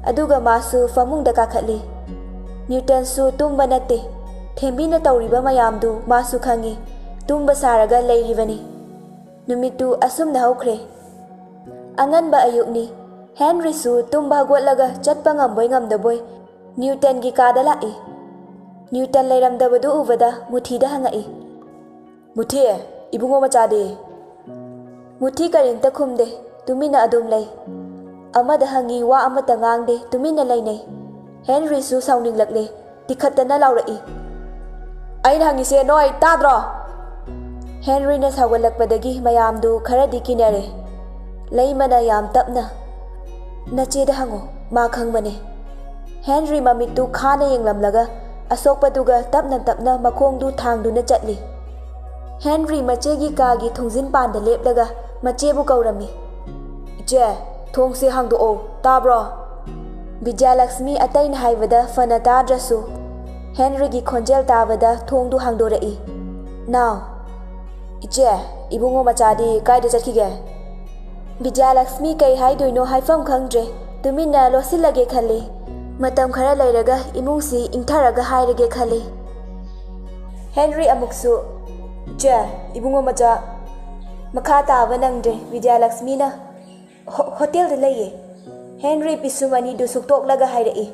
ꯑꯗꯨꯒ ꯃꯥꯁꯨ ꯐꯃꯨꯡꯗ ꯀꯥꯈꯠꯂꯤ꯫ ꯅ꯭ꯌꯨꯇꯟꯁꯨ ꯇꯨꯝꯕ ꯅꯠꯇꯦ꯫ ꯊꯦꯝꯕꯤꯅ ꯇꯧꯔꯤꯕ ꯃꯌꯥꯝꯗꯨ ꯃꯥꯁꯨ ꯈꯪꯏ꯫ ꯇꯨꯝꯕ ꯁꯥꯔꯒ ꯂꯩꯔꯤꯕꯅꯤ꯫ ꯅꯨꯃꯤꯠꯇꯨ ꯑꯁꯨꯝꯅ ꯍꯧꯈ꯭ꯔꯦ꯫ ꯑꯉꯟꯕ ꯑꯌꯨꯛꯅꯤ꯫ ꯍꯦꯟꯔꯤꯁꯨ ꯇꯨꯝꯕ ꯍꯧꯒꯠꯂꯒ ꯆꯠꯄ ꯉꯝꯕꯣꯏ ꯉꯝꯗꯕꯣꯏ ꯅ꯭ꯌꯨꯇꯟꯒꯤ ꯀꯥꯗ ꯂꯥꯛꯏ꯫ ꯅ꯭ꯌꯨꯇꯟ ꯂꯩꯔꯝꯗꯕꯗꯨ ꯎꯕꯗ ꯃꯨꯊꯤꯗ ꯍꯪꯉꯛꯏ, "ꯃꯨꯊꯤ, ꯏꯕꯨꯡꯉꯣ ꯃꯆꯥꯗꯤ?" ꯃꯨꯊꯤ ꯀꯔꯤꯝꯇ ꯈꯨꯝꯗꯦ, ꯇꯨꯃꯤꯟꯅ ꯑꯗꯨꯝ ꯂꯩ꯫ ꯑꯃꯗ ꯍꯪꯉꯤ, ꯋꯥ ꯑꯃꯠꯇ ꯉꯥꯡꯗꯦ, ꯇꯨꯃꯤꯟꯅ ꯂꯩꯅꯩ꯫ ꯍꯦꯟꯔꯤꯁꯨ ꯁꯥꯎꯅꯤꯡꯂꯛꯂꯦ, ꯇꯤꯈꯠꯇꯅ ꯂꯥꯎꯔꯛꯏ, "ꯑꯩꯅ ꯍꯪꯉꯤꯁꯦ ꯅꯣꯏ ꯇꯥꯗ꯭ꯔꯣ?" ꯍꯦꯟꯔꯤꯅ ꯁꯥꯎꯒꯠꯂꯛꯄꯗꯒꯤ ꯃꯌꯥꯝꯗꯨ ꯈꯔꯗꯤ ꯀꯤꯅꯔꯦ꯫ ꯂꯩꯃꯅ ꯌꯥꯝ ꯇꯞꯅ, "ꯅꯆꯦꯗ ꯍꯪꯉꯣ, ꯃꯥ ꯈꯪꯕꯅꯦ꯫" ꯍꯦꯟꯔꯤ ꯃꯃꯤꯠꯇꯨ ꯈꯥꯅ ꯌꯦꯡꯂꯝꯂꯒ ꯑꯁꯣꯛꯄꯗꯨꯒ ꯇꯞꯅ ꯇꯞꯅ ꯃꯈꯣꯡꯗꯨ ꯊꯥꯡꯗꯨꯅ ꯆꯠꯂꯤ꯫ ꯍꯦꯟꯔꯤ ꯃꯆꯦꯒꯤ ꯀꯥꯒꯤ ꯊꯣꯡꯖꯤꯟ ꯄꯥꯟꯗ ꯂꯦꯞꯂꯒ ꯃꯆꯦꯕꯨ ꯀꯧꯔꯝꯃꯤ, "ꯏꯆꯦ, ꯊꯣꯡꯁꯦ ꯍꯥꯡꯗꯣꯛꯑꯣ, ꯇꯥꯕ꯭ꯔꯣ?" ꯕꯤꯗ꯭ꯌꯥꯂꯛꯁꯃꯤ ꯑꯇꯩꯅ ꯍꯥꯏꯕꯗ ꯐꯅ ꯇꯥꯗ꯭ꯔꯁꯨ, ꯍꯦꯟꯔꯤꯒꯤ ꯈꯣꯟꯖꯦꯜ ꯇꯥꯕꯗ ꯊꯣꯡꯗꯨ ꯍꯥꯡꯗꯣꯔꯛꯏ꯫ "ꯅꯥꯎ꯫" "ꯏꯆꯦ, ꯏꯕꯨꯡꯉꯣ ꯃꯆꯥꯗꯤ ꯀꯥꯏꯗ ꯆꯠꯈꯤꯒꯦ?" ꯕꯤꯗ꯭ꯌꯥꯂꯛꯁꯃꯤ ꯀꯩ ꯍꯥꯏꯗꯣꯏꯅꯣ ꯍꯥꯏꯐꯝ ꯈꯪꯗ꯭ꯔꯦ꯫ ꯇꯨꯃꯤꯟꯅ ꯂꯣꯠꯁꯤꯜꯂꯒꯦ ꯈꯜꯂꯤ꯫ ꯃꯇꯝ ꯈꯔ ꯂꯩꯔꯒ ꯏꯃꯨꯡꯁꯤ ꯏꯪꯊꯔꯒ ꯍꯥꯏꯔꯒꯦ ꯈꯜꯂꯤ꯫ ꯍꯦꯟꯔꯤ ꯑꯃꯨꯛꯁꯨ, "ꯏꯆꯦ, ꯏꯕꯨꯡꯉꯣ ꯃꯆꯥ꯫" ꯃꯈꯥ ꯇꯥꯕ ꯅꯪꯗ꯭ꯔꯦ꯫ ꯕꯤꯗ꯭ꯌꯥꯂꯛꯁꯃꯤꯅ, "ꯍꯣ-, ꯍꯣꯇꯦꯜꯗ ꯂꯩꯌꯦ꯫" ꯍꯦꯟꯔꯤ ꯄꯤꯁꯨꯝ ꯑꯅꯤꯗꯨ ꯁꯨꯛꯇꯣꯛꯂꯒ ꯍꯥꯏꯔꯛꯏ,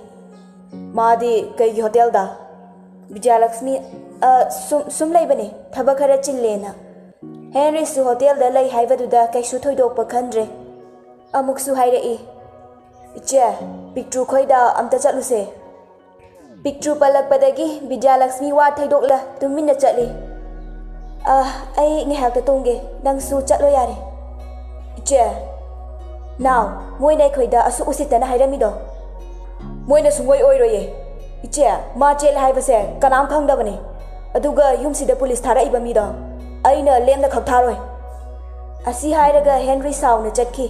"ꯃꯥꯗꯤ ꯀꯩꯒꯤ ꯍꯣꯇꯦꯜꯗ?" ꯕꯤꯗ꯭ꯌꯥꯂꯛꯁꯃꯤ, "ꯑ, ꯁꯨꯝ, ꯁꯨꯝ ꯂꯩꯕꯅꯦ, ꯊꯕꯛ ꯈꯔ ꯆꯤꯜꯂꯦꯅ꯫" ꯍꯦꯟꯔꯤꯁꯨ ꯍꯣꯇꯦꯜꯗ ꯂꯩ ꯍꯥꯏꯕꯗꯨꯗ ꯀꯩꯁꯨ ꯊꯣꯏꯗꯣꯛꯄ ꯈꯟꯗ꯭ꯔꯦ꯫ ꯑꯃꯨꯛꯁꯨ ꯍꯥꯏꯔꯛꯏ, "ꯏꯆꯦ, ꯄꯤꯛꯇ꯭ꯔꯨ ꯈꯣꯏꯗ ꯑꯝꯇ ꯆꯠꯂꯨꯁꯦ꯫" ꯄꯤꯛꯇ꯭ꯔꯨ ꯄꯜꯂꯛꯄꯗꯒꯤ ꯕꯤꯗ꯭ꯌꯥꯂꯛꯁꯃꯤ ꯋꯥ ꯊꯩꯗꯣꯛꯂ ꯇꯨꯃꯤꯟꯅ ꯆꯠꯂꯤ꯫ "ꯑ, ꯑꯩ ꯉꯥꯏꯍꯥꯛꯇ ꯇꯨꯝꯒꯦ, ꯅꯪꯁꯨ ꯆꯠꯂꯣ ꯌꯥꯔꯦ꯫" "ꯏꯆꯦ꯫" "ꯅꯥꯎ, ꯃꯣꯏꯅ ꯑꯩꯈꯣꯏꯗ ꯑꯁꯨꯛ ꯎꯁꯤꯠꯇꯅ ꯍꯥꯏꯔꯝꯃꯤꯗꯣ?" "ꯃꯣꯏꯅ ꯁꯨꯡꯑꯣꯏ ꯑꯣꯏꯔꯣꯏꯌꯦ꯫ ꯏꯆꯦ, ꯃꯥ ꯆꯦꯜꯂꯦ ꯍꯥꯏꯕꯁꯦ ꯀꯅꯥꯝ ꯈꯪꯗꯕꯅꯦ꯫ ꯑꯗꯨꯒ ꯌꯨꯝꯁꯤꯗ ꯄꯨꯂꯤꯁ ꯊꯥꯔꯛꯏꯕ ꯃꯤꯗꯣ ꯑꯩꯅ ꯂꯦꯝꯅ ꯈꯛ ꯊꯥꯔꯣꯏ꯫" ꯑꯁꯤ ꯍꯥꯏꯔꯒ ꯍꯦꯟꯔꯤ ꯁꯥꯎꯅ ꯆꯠꯈꯤ꯫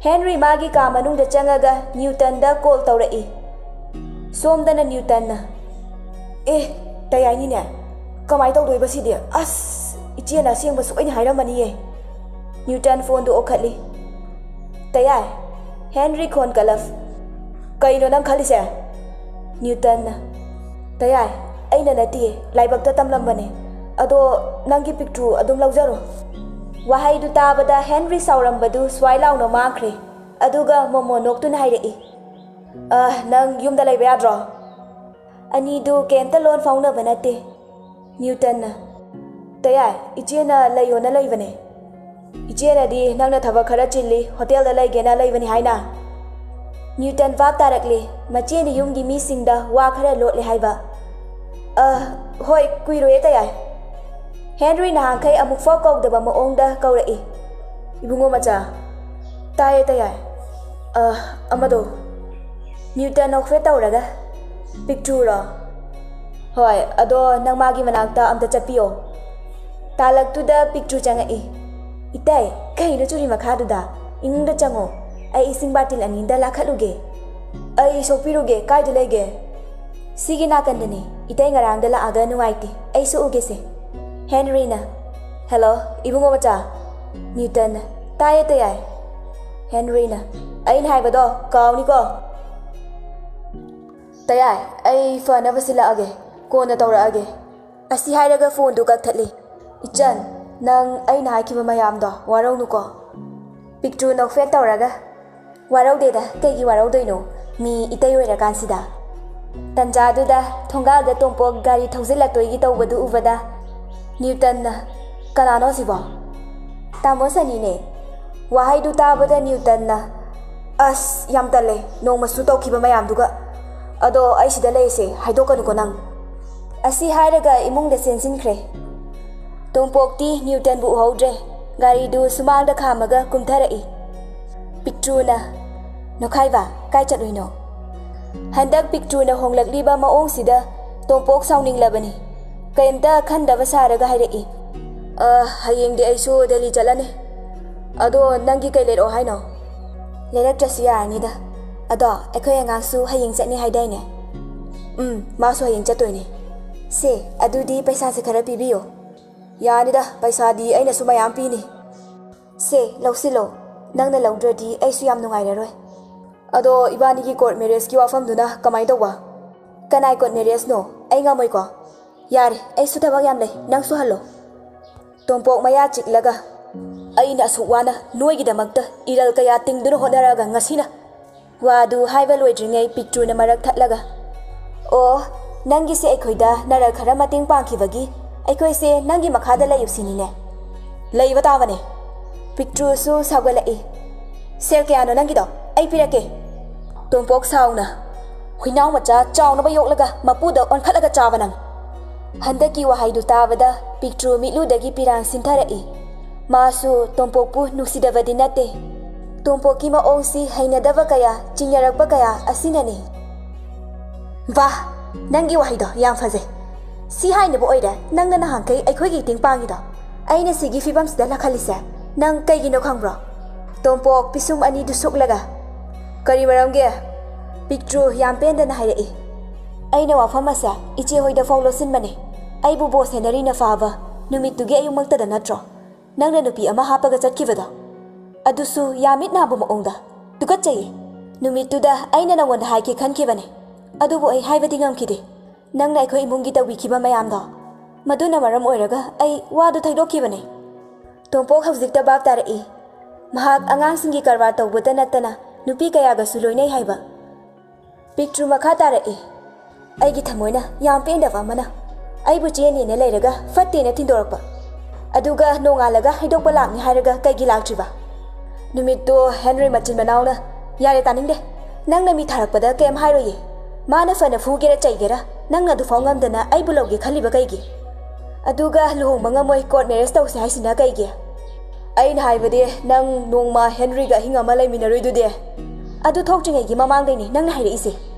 ꯍꯦꯟꯔꯤ ꯃꯥꯒꯤ ꯀꯥ ꯃꯅꯨꯡꯗ ꯆꯪꯉꯒ ꯅ꯭ꯌꯨꯇꯟꯗ ꯀꯣꯜ ꯇꯧꯔꯛꯏ꯫ ꯁꯣꯝꯗꯅ ꯅ꯭ꯌꯨꯇꯟꯅ, "ꯑꯦ, ꯇꯌꯥꯏꯅꯤꯅꯦ꯫ ꯀꯃꯥꯏ ꯇꯧꯗꯣꯏꯕ ꯁꯤꯗꯤ? ꯑꯁ, ꯏꯆꯦꯅ ꯑꯁꯦꯡꯕ ꯁꯣꯏꯅ ꯍꯥꯏꯔꯝꯃꯅꯤꯌꯦ꯫" ꯅ꯭ꯌꯨꯇꯟ ꯐꯣꯟꯗꯨ ꯑꯣꯛꯈꯠꯂꯤ꯫ "ꯇꯌꯥꯏ꯫" ꯍꯦꯟꯔꯤ ꯈꯣꯟ ꯀꯂꯞ꯫ ꯀꯩꯅꯣ ꯅꯪ ꯈꯜꯂꯤꯁꯦ? ꯅ꯭ꯌꯨꯇꯟꯅ, "ꯇꯌꯥꯏ, ꯑꯩꯅ ꯅꯠꯇꯤꯌꯦ, ꯂꯥꯏꯕꯛꯇ ꯇꯝꯂꯝꯕꯅꯦ꯫ ꯑꯗꯣ ꯅꯪꯒꯤ ꯄꯤꯛꯇ꯭ꯔꯨ ꯑꯗꯨꯝ ꯂꯧꯖꯔꯣ꯫" ꯋꯥꯍꯩꯗꯨ ꯇꯥꯕꯗ ꯍꯦꯟꯔꯤ ꯁꯥꯎꯔꯝꯕꯗꯨ ꯁ꯭ꯋꯥꯏ ꯂꯥꯎꯅ ꯃꯥꯡꯈ꯭ꯔꯦ꯫ ꯑꯗꯨꯒ ꯃꯣꯃꯣ ꯅꯣꯛꯇꯨꯅ ꯍꯥꯏꯔꯛꯏ, "ꯑ, ꯅꯪ ꯌꯨꯝꯗ ꯂꯩꯕ ꯌꯥꯗ꯭ꯔꯣ?" ꯑꯅꯤꯗꯨ ꯀꯩꯝꯇ ꯂꯣꯟ ꯐꯥꯎꯅꯕ ꯅꯠꯇꯦ꯫ ꯅ꯭ꯌꯨꯇꯟꯅ, "ꯇꯌꯥꯏ, ꯏꯆꯦꯅ ꯂꯩꯌꯣꯅ ꯂꯩꯕꯅꯦ꯫ ꯏꯆꯦꯅꯗꯤ ꯅꯪꯅ ꯊꯕꯛ ꯈꯔ ꯆꯤꯜꯂꯤ, ꯍꯣꯇꯦꯜꯗ ꯂꯩꯒꯦꯅ ꯂꯩꯕꯅꯤ ꯍꯥꯏꯅ?" ꯅ꯭ꯌꯨꯇꯟ ꯚꯥꯞ ꯇꯥꯔꯛꯂꯦ, ꯃꯆꯦꯅ ꯌꯨꯝꯒꯤ ꯃꯤꯁꯤꯡꯗ ꯋꯥ ꯈꯔ ꯂꯣꯠꯂꯦ ꯍꯥꯏꯕ꯫ "ꯑ, ꯍꯣꯏ, ꯀꯨꯏꯔꯣꯏꯌꯦ ꯇꯌꯥꯏ꯫" ꯍꯦꯟꯔꯤ ꯅꯍꯥꯟꯈꯩ ꯑꯃꯨꯛꯐꯥꯎ ꯀꯧꯗꯕ ꯃꯑꯣꯡꯗ ꯀꯧꯔꯛꯏ꯫ "ꯏꯕꯨꯡꯉꯣ ꯃꯆꯥ꯫" "ꯇꯥꯏꯌꯦ ꯇꯌꯥꯏ꯫" "ꯑ, ꯑꯃꯗꯣ꯫" ꯅ꯭ꯌꯨꯇꯟ ꯅꯣꯛꯐꯦꯠ ꯇꯧꯔꯒ, "ꯄꯤꯛꯇ꯭ꯔꯨꯔꯣ?" "ꯍꯣꯏ, ꯑꯗꯣ ꯅꯪ ꯃꯥꯒꯤ ꯃꯅꯥꯛꯇ ꯑꯝꯇ ꯆꯠꯄꯤꯌꯣ꯫" ꯇꯥꯂꯛꯇꯨꯗ ꯄꯤꯛꯇ꯭ꯔꯨ ꯆꯪꯉꯛꯏ꯫ "ꯏꯇꯩ, ꯀꯩꯅꯣ ꯆꯨꯔꯤ ꯃꯈꯥꯗꯨꯗ? ꯏꯃꯨꯡꯗ ꯆꯪꯉꯣ꯫ ꯑꯩ ꯏꯁꯤꯡ ꯕꯥꯔꯇꯤꯟ ꯑꯅꯤꯗ ꯂꯥꯈꯠꯂꯨꯒꯦ꯫" "ꯑꯩ ꯁꯣꯛꯄꯤꯔꯨꯒꯦ, ꯀꯥꯏꯗ ꯂꯩꯒꯦ?" "ꯁꯤꯒꯤ ꯅꯥꯀꯟꯗꯅꯦ꯫ ꯏꯇꯩ ꯉꯔꯥꯡꯗ ꯂꯥꯛꯑꯒ ꯅꯨꯡꯉꯥꯏꯇꯦ꯫ ꯑꯩ ꯁꯣꯛꯎꯒꯦꯁꯦ꯫" ꯍꯦꯟꯔꯤꯅ, "ꯍꯦꯜꯂꯣ, ꯏꯕꯨꯡꯉꯣ ꯃꯆꯥ꯫" ꯅ꯭ꯌꯨꯇꯟꯅ, "ꯇꯥꯏꯌꯦ ꯇꯌꯥꯏ꯫" ꯍꯦꯟꯔꯤꯅ, "ꯑꯩꯅ ꯍꯥꯏꯕꯗꯣ ꯀꯥꯎꯅꯤꯀꯣ꯫" "ꯇꯌꯥꯏ, ꯑꯩ ꯐꯅꯕ ꯁꯤꯜꯂꯛꯑꯒꯦ꯫ ꯀꯣꯟꯅ ꯇꯧꯔꯛꯑꯒꯦ꯫" ꯑꯁꯤ ꯍꯥꯏꯔꯒ ꯐꯣꯟꯗꯨ ꯀꯛꯊꯠꯂꯤ꯫ "ꯏꯆꯟ, ꯅꯪ ꯑꯩꯅ ꯍꯥꯏꯈꯤꯕ ꯃꯌꯥꯝꯗꯣ ꯋꯥꯔꯧꯅꯨꯀꯣ꯫" ꯄꯤꯛꯇ꯭ꯔꯨ ꯅꯣꯛꯐꯦꯠ ꯇꯧꯔꯒ, "ꯋꯥꯔꯧꯗꯦꯗ, ꯀꯩꯒꯤ ꯋꯥꯔꯧꯗꯣꯏꯅꯣ? ꯃꯤ ꯏꯇꯩ ꯑꯣꯏꯔꯀꯥꯟꯁꯤꯗ꯫" ꯇꯟꯖꯥꯗꯨꯗ ꯊꯣꯡꯒꯥꯜꯗ ꯇꯣꯝꯄꯣꯛ ꯒꯥꯔꯤ ꯊꯧꯖꯤꯜꯂꯛꯇꯣꯏꯒꯤ ꯇꯧꯕꯗꯨ ꯎꯕꯗ ꯅ꯭ꯌꯨꯇꯟꯅ, "ꯀꯅꯥꯅꯣ ꯁꯤꯕꯣ?" "ꯇꯥꯃꯣ ꯁꯅꯤꯅꯦ꯫" ꯋꯥꯍꯩꯗꯨ ꯇꯥꯕꯗ ꯅ꯭ꯌꯨꯇꯟꯅ, "ꯑꯁ, ꯌꯥꯝ ꯇꯜꯂꯦ, ꯅꯣꯡꯃꯁꯨ ꯇꯧꯈꯤꯕ ꯃꯌꯥꯝꯗꯨꯒ꯫ ꯑꯗꯣ ꯑꯩ ꯁꯤꯗ ꯂꯩꯔꯤꯁꯦ ꯍꯥꯏꯗꯣꯛꯀꯅꯨꯀꯣ ꯅꯪ꯫" ꯑꯁꯤ ꯍꯥꯏꯔꯒ ꯏꯃꯨꯡꯗ ꯆꯦꯟꯁꯤꯟꯈ꯭ꯔꯦ꯫ ꯇꯣꯝꯄꯣꯛꯇꯤ ꯅ꯭ꯌꯨꯇꯟꯕꯨ ꯎꯍꯧꯗ꯭ꯔꯦ꯫ ꯒꯥꯔꯤꯗꯨ ꯁꯨꯃꯥꯡꯗ ꯈꯥꯝꯃꯒ ꯀꯨꯝꯊꯔꯛꯏ꯫ ꯄꯤꯛꯇ꯭ꯔꯨꯅ, "ꯅꯣꯈꯥꯏꯕ, ꯀꯥꯏ ꯆꯠꯂꯨꯏꯅꯣ?" ꯍꯟꯗꯛ ꯄꯤꯛꯇ꯭ꯔꯨꯅ ꯍꯣꯡꯂꯛꯂꯤꯕ ꯃꯑꯣꯡꯁꯤꯗ ꯇꯣꯝꯄꯣꯛ ꯁꯥꯎꯅꯤꯡꯂꯕꯅꯤ꯫ ꯀꯩꯝꯇ ꯈꯟꯗꯕ ꯁꯥꯔꯒ ꯍꯥꯏꯔꯛꯏ, "ꯑ, ꯍꯌꯦꯡꯗꯤ ꯑꯩꯁꯨ ꯗꯦꯜꯂꯤ ꯆꯠꯂꯅꯤ꯫ ꯑꯗꯣ ꯅꯪꯒꯤ ꯀꯩ ꯂꯩꯔꯛꯑꯣ ꯍꯥꯏꯅꯣ?" "ꯂꯩꯔꯛꯇ꯭ꯔꯁꯨ ꯌꯥꯔꯅꯤꯗ꯫ ꯑꯗꯣ ꯑꯩꯈꯣꯏ ꯑꯉꯥꯡꯁꯨ ꯍꯌꯦꯡ ꯆꯠꯅꯤ ꯍꯥꯏꯗꯥꯏꯅꯦ?" "ꯎꯝ, ꯃꯥꯁꯨ ꯍꯌꯦꯡ ꯆꯠꯇꯣꯏꯅꯦ꯫" "ꯁꯦ, ꯑꯗꯨꯗꯤ ꯄꯩꯁꯥꯁꯦ ꯈꯔ ꯄꯤꯕꯤꯌꯣ꯫" "ꯌꯥꯅꯤꯗ, ꯄꯩꯁꯥꯗꯤ ꯑꯩꯅꯁꯨ ꯃꯌꯥꯝ ꯄꯤꯅꯤ꯫" "ꯁꯦ, ꯂꯧꯁꯤꯜꯂꯣ꯫ ꯅꯪꯅ ꯂꯧꯗ꯭ꯔꯗꯤ ꯑꯩꯁꯨ ꯌꯥꯝ ꯅꯨꯡꯉꯥꯏꯔꯔꯣꯏ꯫" ꯑꯗꯣ ꯏꯕꯥꯅꯤꯒꯤ ꯀꯣꯔꯠ ꯃꯦꯔꯦꯖꯀꯤ ꯋꯥꯐꯝꯗꯨꯅ ꯀꯃꯥꯏꯅ ꯇꯧꯕ? ꯀꯅꯥꯏ ꯀꯣꯔꯠ ꯃꯦꯔꯦꯖꯅꯣ? ꯑꯩ ꯉꯝꯃꯣꯏꯀꯣ꯫ ꯌꯥꯔꯦ, ꯑꯩꯁꯨ ꯊꯕꯛ ꯌꯥꯝ ꯂꯩ, ꯅꯪꯁꯨ ꯍꯜꯂꯣ꯫ ꯇꯣꯝꯄꯣꯛ ꯃꯌꯥ ꯆꯤꯛꯂꯒ, "ꯑꯩꯅ ꯑꯁꯨꯛ ꯋꯥꯅ ꯅꯣꯏꯒꯤꯗꯃꯛꯇ ꯏꯔꯜ ꯀꯌꯥ ꯇꯤꯡꯗꯨꯅ ꯍꯣꯠꯅꯔꯛꯑꯒ ꯉꯁꯤꯅ?" ꯋꯥꯗꯨ ꯍꯥꯏꯕ ꯂꯣꯏꯗ꯭ꯔꯤꯉꯩ ꯄꯤꯛꯇ꯭ꯔꯨꯅ ꯃꯔꯛ ꯊꯠꯂꯒ, "ꯑꯣ, ꯅꯪꯒꯤꯁꯦ ꯑꯩꯈꯣꯏꯗ ꯅꯔꯜ ꯈꯔ ꯃꯇꯦꯡ ꯄꯥꯡꯈꯤꯕꯒꯤ ꯑꯩꯈꯣꯏꯁꯦ ꯅꯪꯒꯤ ꯃꯈꯥꯗ ꯂꯩꯌꯨ ꯁꯤꯅꯤꯅꯦ?" "ꯂꯩꯕ ꯇꯥꯕꯅꯦ꯫" ꯄꯤꯛꯇ꯭ꯔꯨꯁꯨ ꯁꯥꯎꯒꯠꯂꯛꯏ꯫ "ꯁꯦꯜ ꯀꯌꯥꯅꯣ ꯅꯪꯒꯤꯗꯣ? ꯑꯩ ꯄꯤꯔꯛꯀꯦ꯫" ꯇꯣꯝꯄꯣꯛ ꯁꯥꯎꯅ, "ꯍꯨꯏꯅꯥꯎ ꯃꯆꯥ ꯆꯥꯎꯅꯕ ꯌꯣꯛꯂꯒ ꯃꯄꯨꯗ ꯑꯣꯟꯈꯠꯂꯒ ꯆꯥꯕ ꯅꯪ!" ꯍꯟꯗꯛꯀꯤ ꯋꯥꯍꯩꯗꯨ ꯇꯥꯕꯗ ꯄꯤꯛꯇ꯭ꯔꯨ ꯃꯤꯠꯂꯨꯗꯒꯤ ꯄꯤꯔꯥꯡ ꯁꯤꯟꯊꯔꯛꯏ꯫ ꯃꯥꯁꯨ ꯇꯣꯝꯄꯣꯛꯄꯨ ꯅꯨꯡꯁꯤꯗꯕꯗꯤ ꯅꯠꯇꯦ꯫ ꯇꯣꯝꯄꯣꯛꯀꯤ ꯃꯑꯣꯡꯁꯤ ꯍꯩꯅꯗꯕ ꯀꯌꯥ, ꯆꯤꯡꯅꯔꯛꯄ ꯀꯌꯥ ꯑꯁꯤꯅꯅꯤ꯫ "ꯋꯥ, ꯅꯪꯒꯤ ꯋꯥꯍꯩꯗꯣ ꯌꯥꯝ ꯐꯖꯩ꯫ ꯁꯤ ꯍꯥꯏꯅꯕ ꯑꯣꯏꯔꯦ ꯅꯪꯅ ꯅꯍꯥꯟꯈꯩ ꯑꯩꯈꯣꯏꯒꯤ ꯃꯇꯦꯡ ꯄꯥꯡꯉꯤꯗꯣ꯫ ꯑꯩꯅ ꯁꯤꯒꯤ ꯐꯤꯕꯝꯁꯤꯗ ꯂꯥꯛꯍꯜꯂꯤꯁꯦ ꯅꯪ ꯀꯩꯒꯤꯅꯣ ꯈꯪꯕ꯭ꯔꯣ?" ꯇꯣꯝꯄꯣꯛ ꯄꯤꯁꯨꯝ ꯑꯅꯤꯗꯨ ꯁꯨꯛꯂꯒ, "ꯀꯔꯤ ꯃꯔꯝꯒꯤ?" ꯄꯤꯛꯇ꯭ꯔꯨ ꯌꯥꯝ ꯄꯦꯟꯗꯅ ꯍꯥꯏꯔꯛꯏ꯫ "ꯑꯩꯅ ꯋꯥꯐꯝ ꯑꯁꯦ ꯏꯆꯦ ꯍꯣꯏꯗ ꯐꯥꯎ ꯂꯣꯠꯁꯤꯟꯕꯅꯦ꯫ ꯑꯩꯕꯨ ꯕꯣꯁ ꯍꯦꯅꯔꯤꯅ ꯐꯥꯕ ꯅꯨꯃꯤꯠꯇꯨꯒꯤ ꯑꯌꯨꯛꯃꯛꯇꯗ ꯅꯠꯇ꯭ꯔꯣ ꯅꯪꯅ ꯅꯨꯄꯤ ꯑꯃ ꯍꯥꯞꯄꯒ ꯆꯠꯈꯤꯕꯗꯣ? ꯑꯗꯨꯁꯨ ꯌꯥꯝ ꯃꯤꯠ ꯅꯥꯕ ꯃꯑꯣꯡꯗ꯫ ꯇꯨꯀꯠꯆꯩꯌꯦ꯫ ꯅꯨꯃꯤꯠꯇꯨꯗ ꯑꯩꯅ ꯅꯉꯣꯟꯗ ꯍꯥꯏꯒꯦ ꯈꯟꯈꯤꯕꯅꯦ, ꯑꯗꯨꯕꯨ ꯑꯩ ꯍꯥꯏꯕꯗꯤ ꯉꯝꯈꯤꯗꯦ꯫ ꯅꯪꯅ ꯑꯩꯈꯣꯏ ꯏꯃꯨꯡꯒꯤ ꯇꯧꯕꯤꯈꯤꯕ ꯃꯌꯥꯝꯗꯣ, ꯃꯗꯨꯅ ꯃꯔꯝ ꯑꯣꯏꯔꯒ ꯑꯩ ꯋꯥꯗꯨ ꯊꯩꯗꯣꯛꯈꯤꯕꯅꯦ꯫" ꯇꯣꯝꯄꯣꯛ ꯍꯧꯖꯤꯛꯇ ꯚꯥꯞ ꯇꯥꯔꯛꯏ꯫ ꯃꯍꯥꯛ ꯑꯉꯥꯡꯁꯤꯡꯒꯤ ꯀꯔꯕꯥꯔ ꯇꯧꯕꯇ ꯅꯠꯇꯅ ꯅꯨꯄꯤ ꯀꯌꯥꯒꯁꯨ ꯂꯣꯏꯅꯩ ꯍꯥꯏꯕ꯫ ꯄꯤꯛꯇ꯭ꯔꯨ ꯃꯈꯥ ꯇꯥꯔꯛꯏ, "ꯑꯩꯒꯤ ꯊꯃꯣꯏꯅ ꯌꯥꯝ ꯄꯦꯟꯗꯕ ꯑꯃꯅ ꯑꯩꯕꯨ ꯆꯦꯟꯅꯦꯅ ꯂꯩꯔꯒ ꯐꯠꯇꯦꯅ ꯊꯤꯟꯗꯣꯔꯛꯄ, ꯑꯗꯨꯒ ꯅꯣꯡꯉꯥꯜꯂꯒ ꯍꯩꯗꯣꯛꯄ ꯂꯥꯛꯅꯤ ꯍꯥꯏꯔꯒ ꯀꯩꯒꯤ ꯂꯥꯛꯇ꯭ꯔꯤꯕ?" ꯅꯨꯃꯤꯠꯇꯣ ꯍꯦꯟꯔꯤ ꯃꯆꯤꯟ ꯃꯅꯥꯎꯅ, "ꯌꯥꯔꯦ, ꯇꯥꯅꯤꯡꯗꯦ꯫ ꯅꯪꯅ ꯃꯤ ꯊꯥꯔꯛꯄꯗ ꯀꯩꯝ ꯍꯥꯏꯔꯣꯏꯌꯦ꯫ ꯃꯥꯅ ꯐꯅ ꯐꯨꯒꯦꯔꯥ ꯆꯩꯒꯦꯔꯥ, ꯅꯪꯅ ꯑꯗꯨꯐꯥꯎ ꯉꯝꯗꯅ ꯑꯩꯕꯨ ꯂꯧꯒꯦ ꯈꯜꯂꯤꯕ ꯀꯩꯒꯤ? ꯑꯗꯨꯒ ꯂꯨꯍꯣꯡꯕ ꯉꯝꯃꯣꯏ, ꯀꯣꯔꯠ ꯃꯦꯔꯦꯖ ꯇꯧꯁꯦ ꯍꯥꯏꯁꯤꯅ ꯀꯩꯒꯤ? ꯑꯩꯅ ꯍꯥꯏꯕꯗꯤ ꯅꯪ ꯅꯣꯡꯃ ꯍꯦꯟꯔꯤꯒ ꯑꯍꯤꯡ ꯑꯃ ꯂꯩꯃꯤꯟꯅꯔꯨꯏꯗꯨꯗꯤ? ꯑꯗꯨ ꯊꯣꯛꯇ꯭ꯔꯤꯉꯩꯒꯤ ꯃꯃꯥꯡꯗꯩꯅꯤ ꯅꯪꯅ ꯍꯥꯏꯔꯛꯏꯁꯦ꯫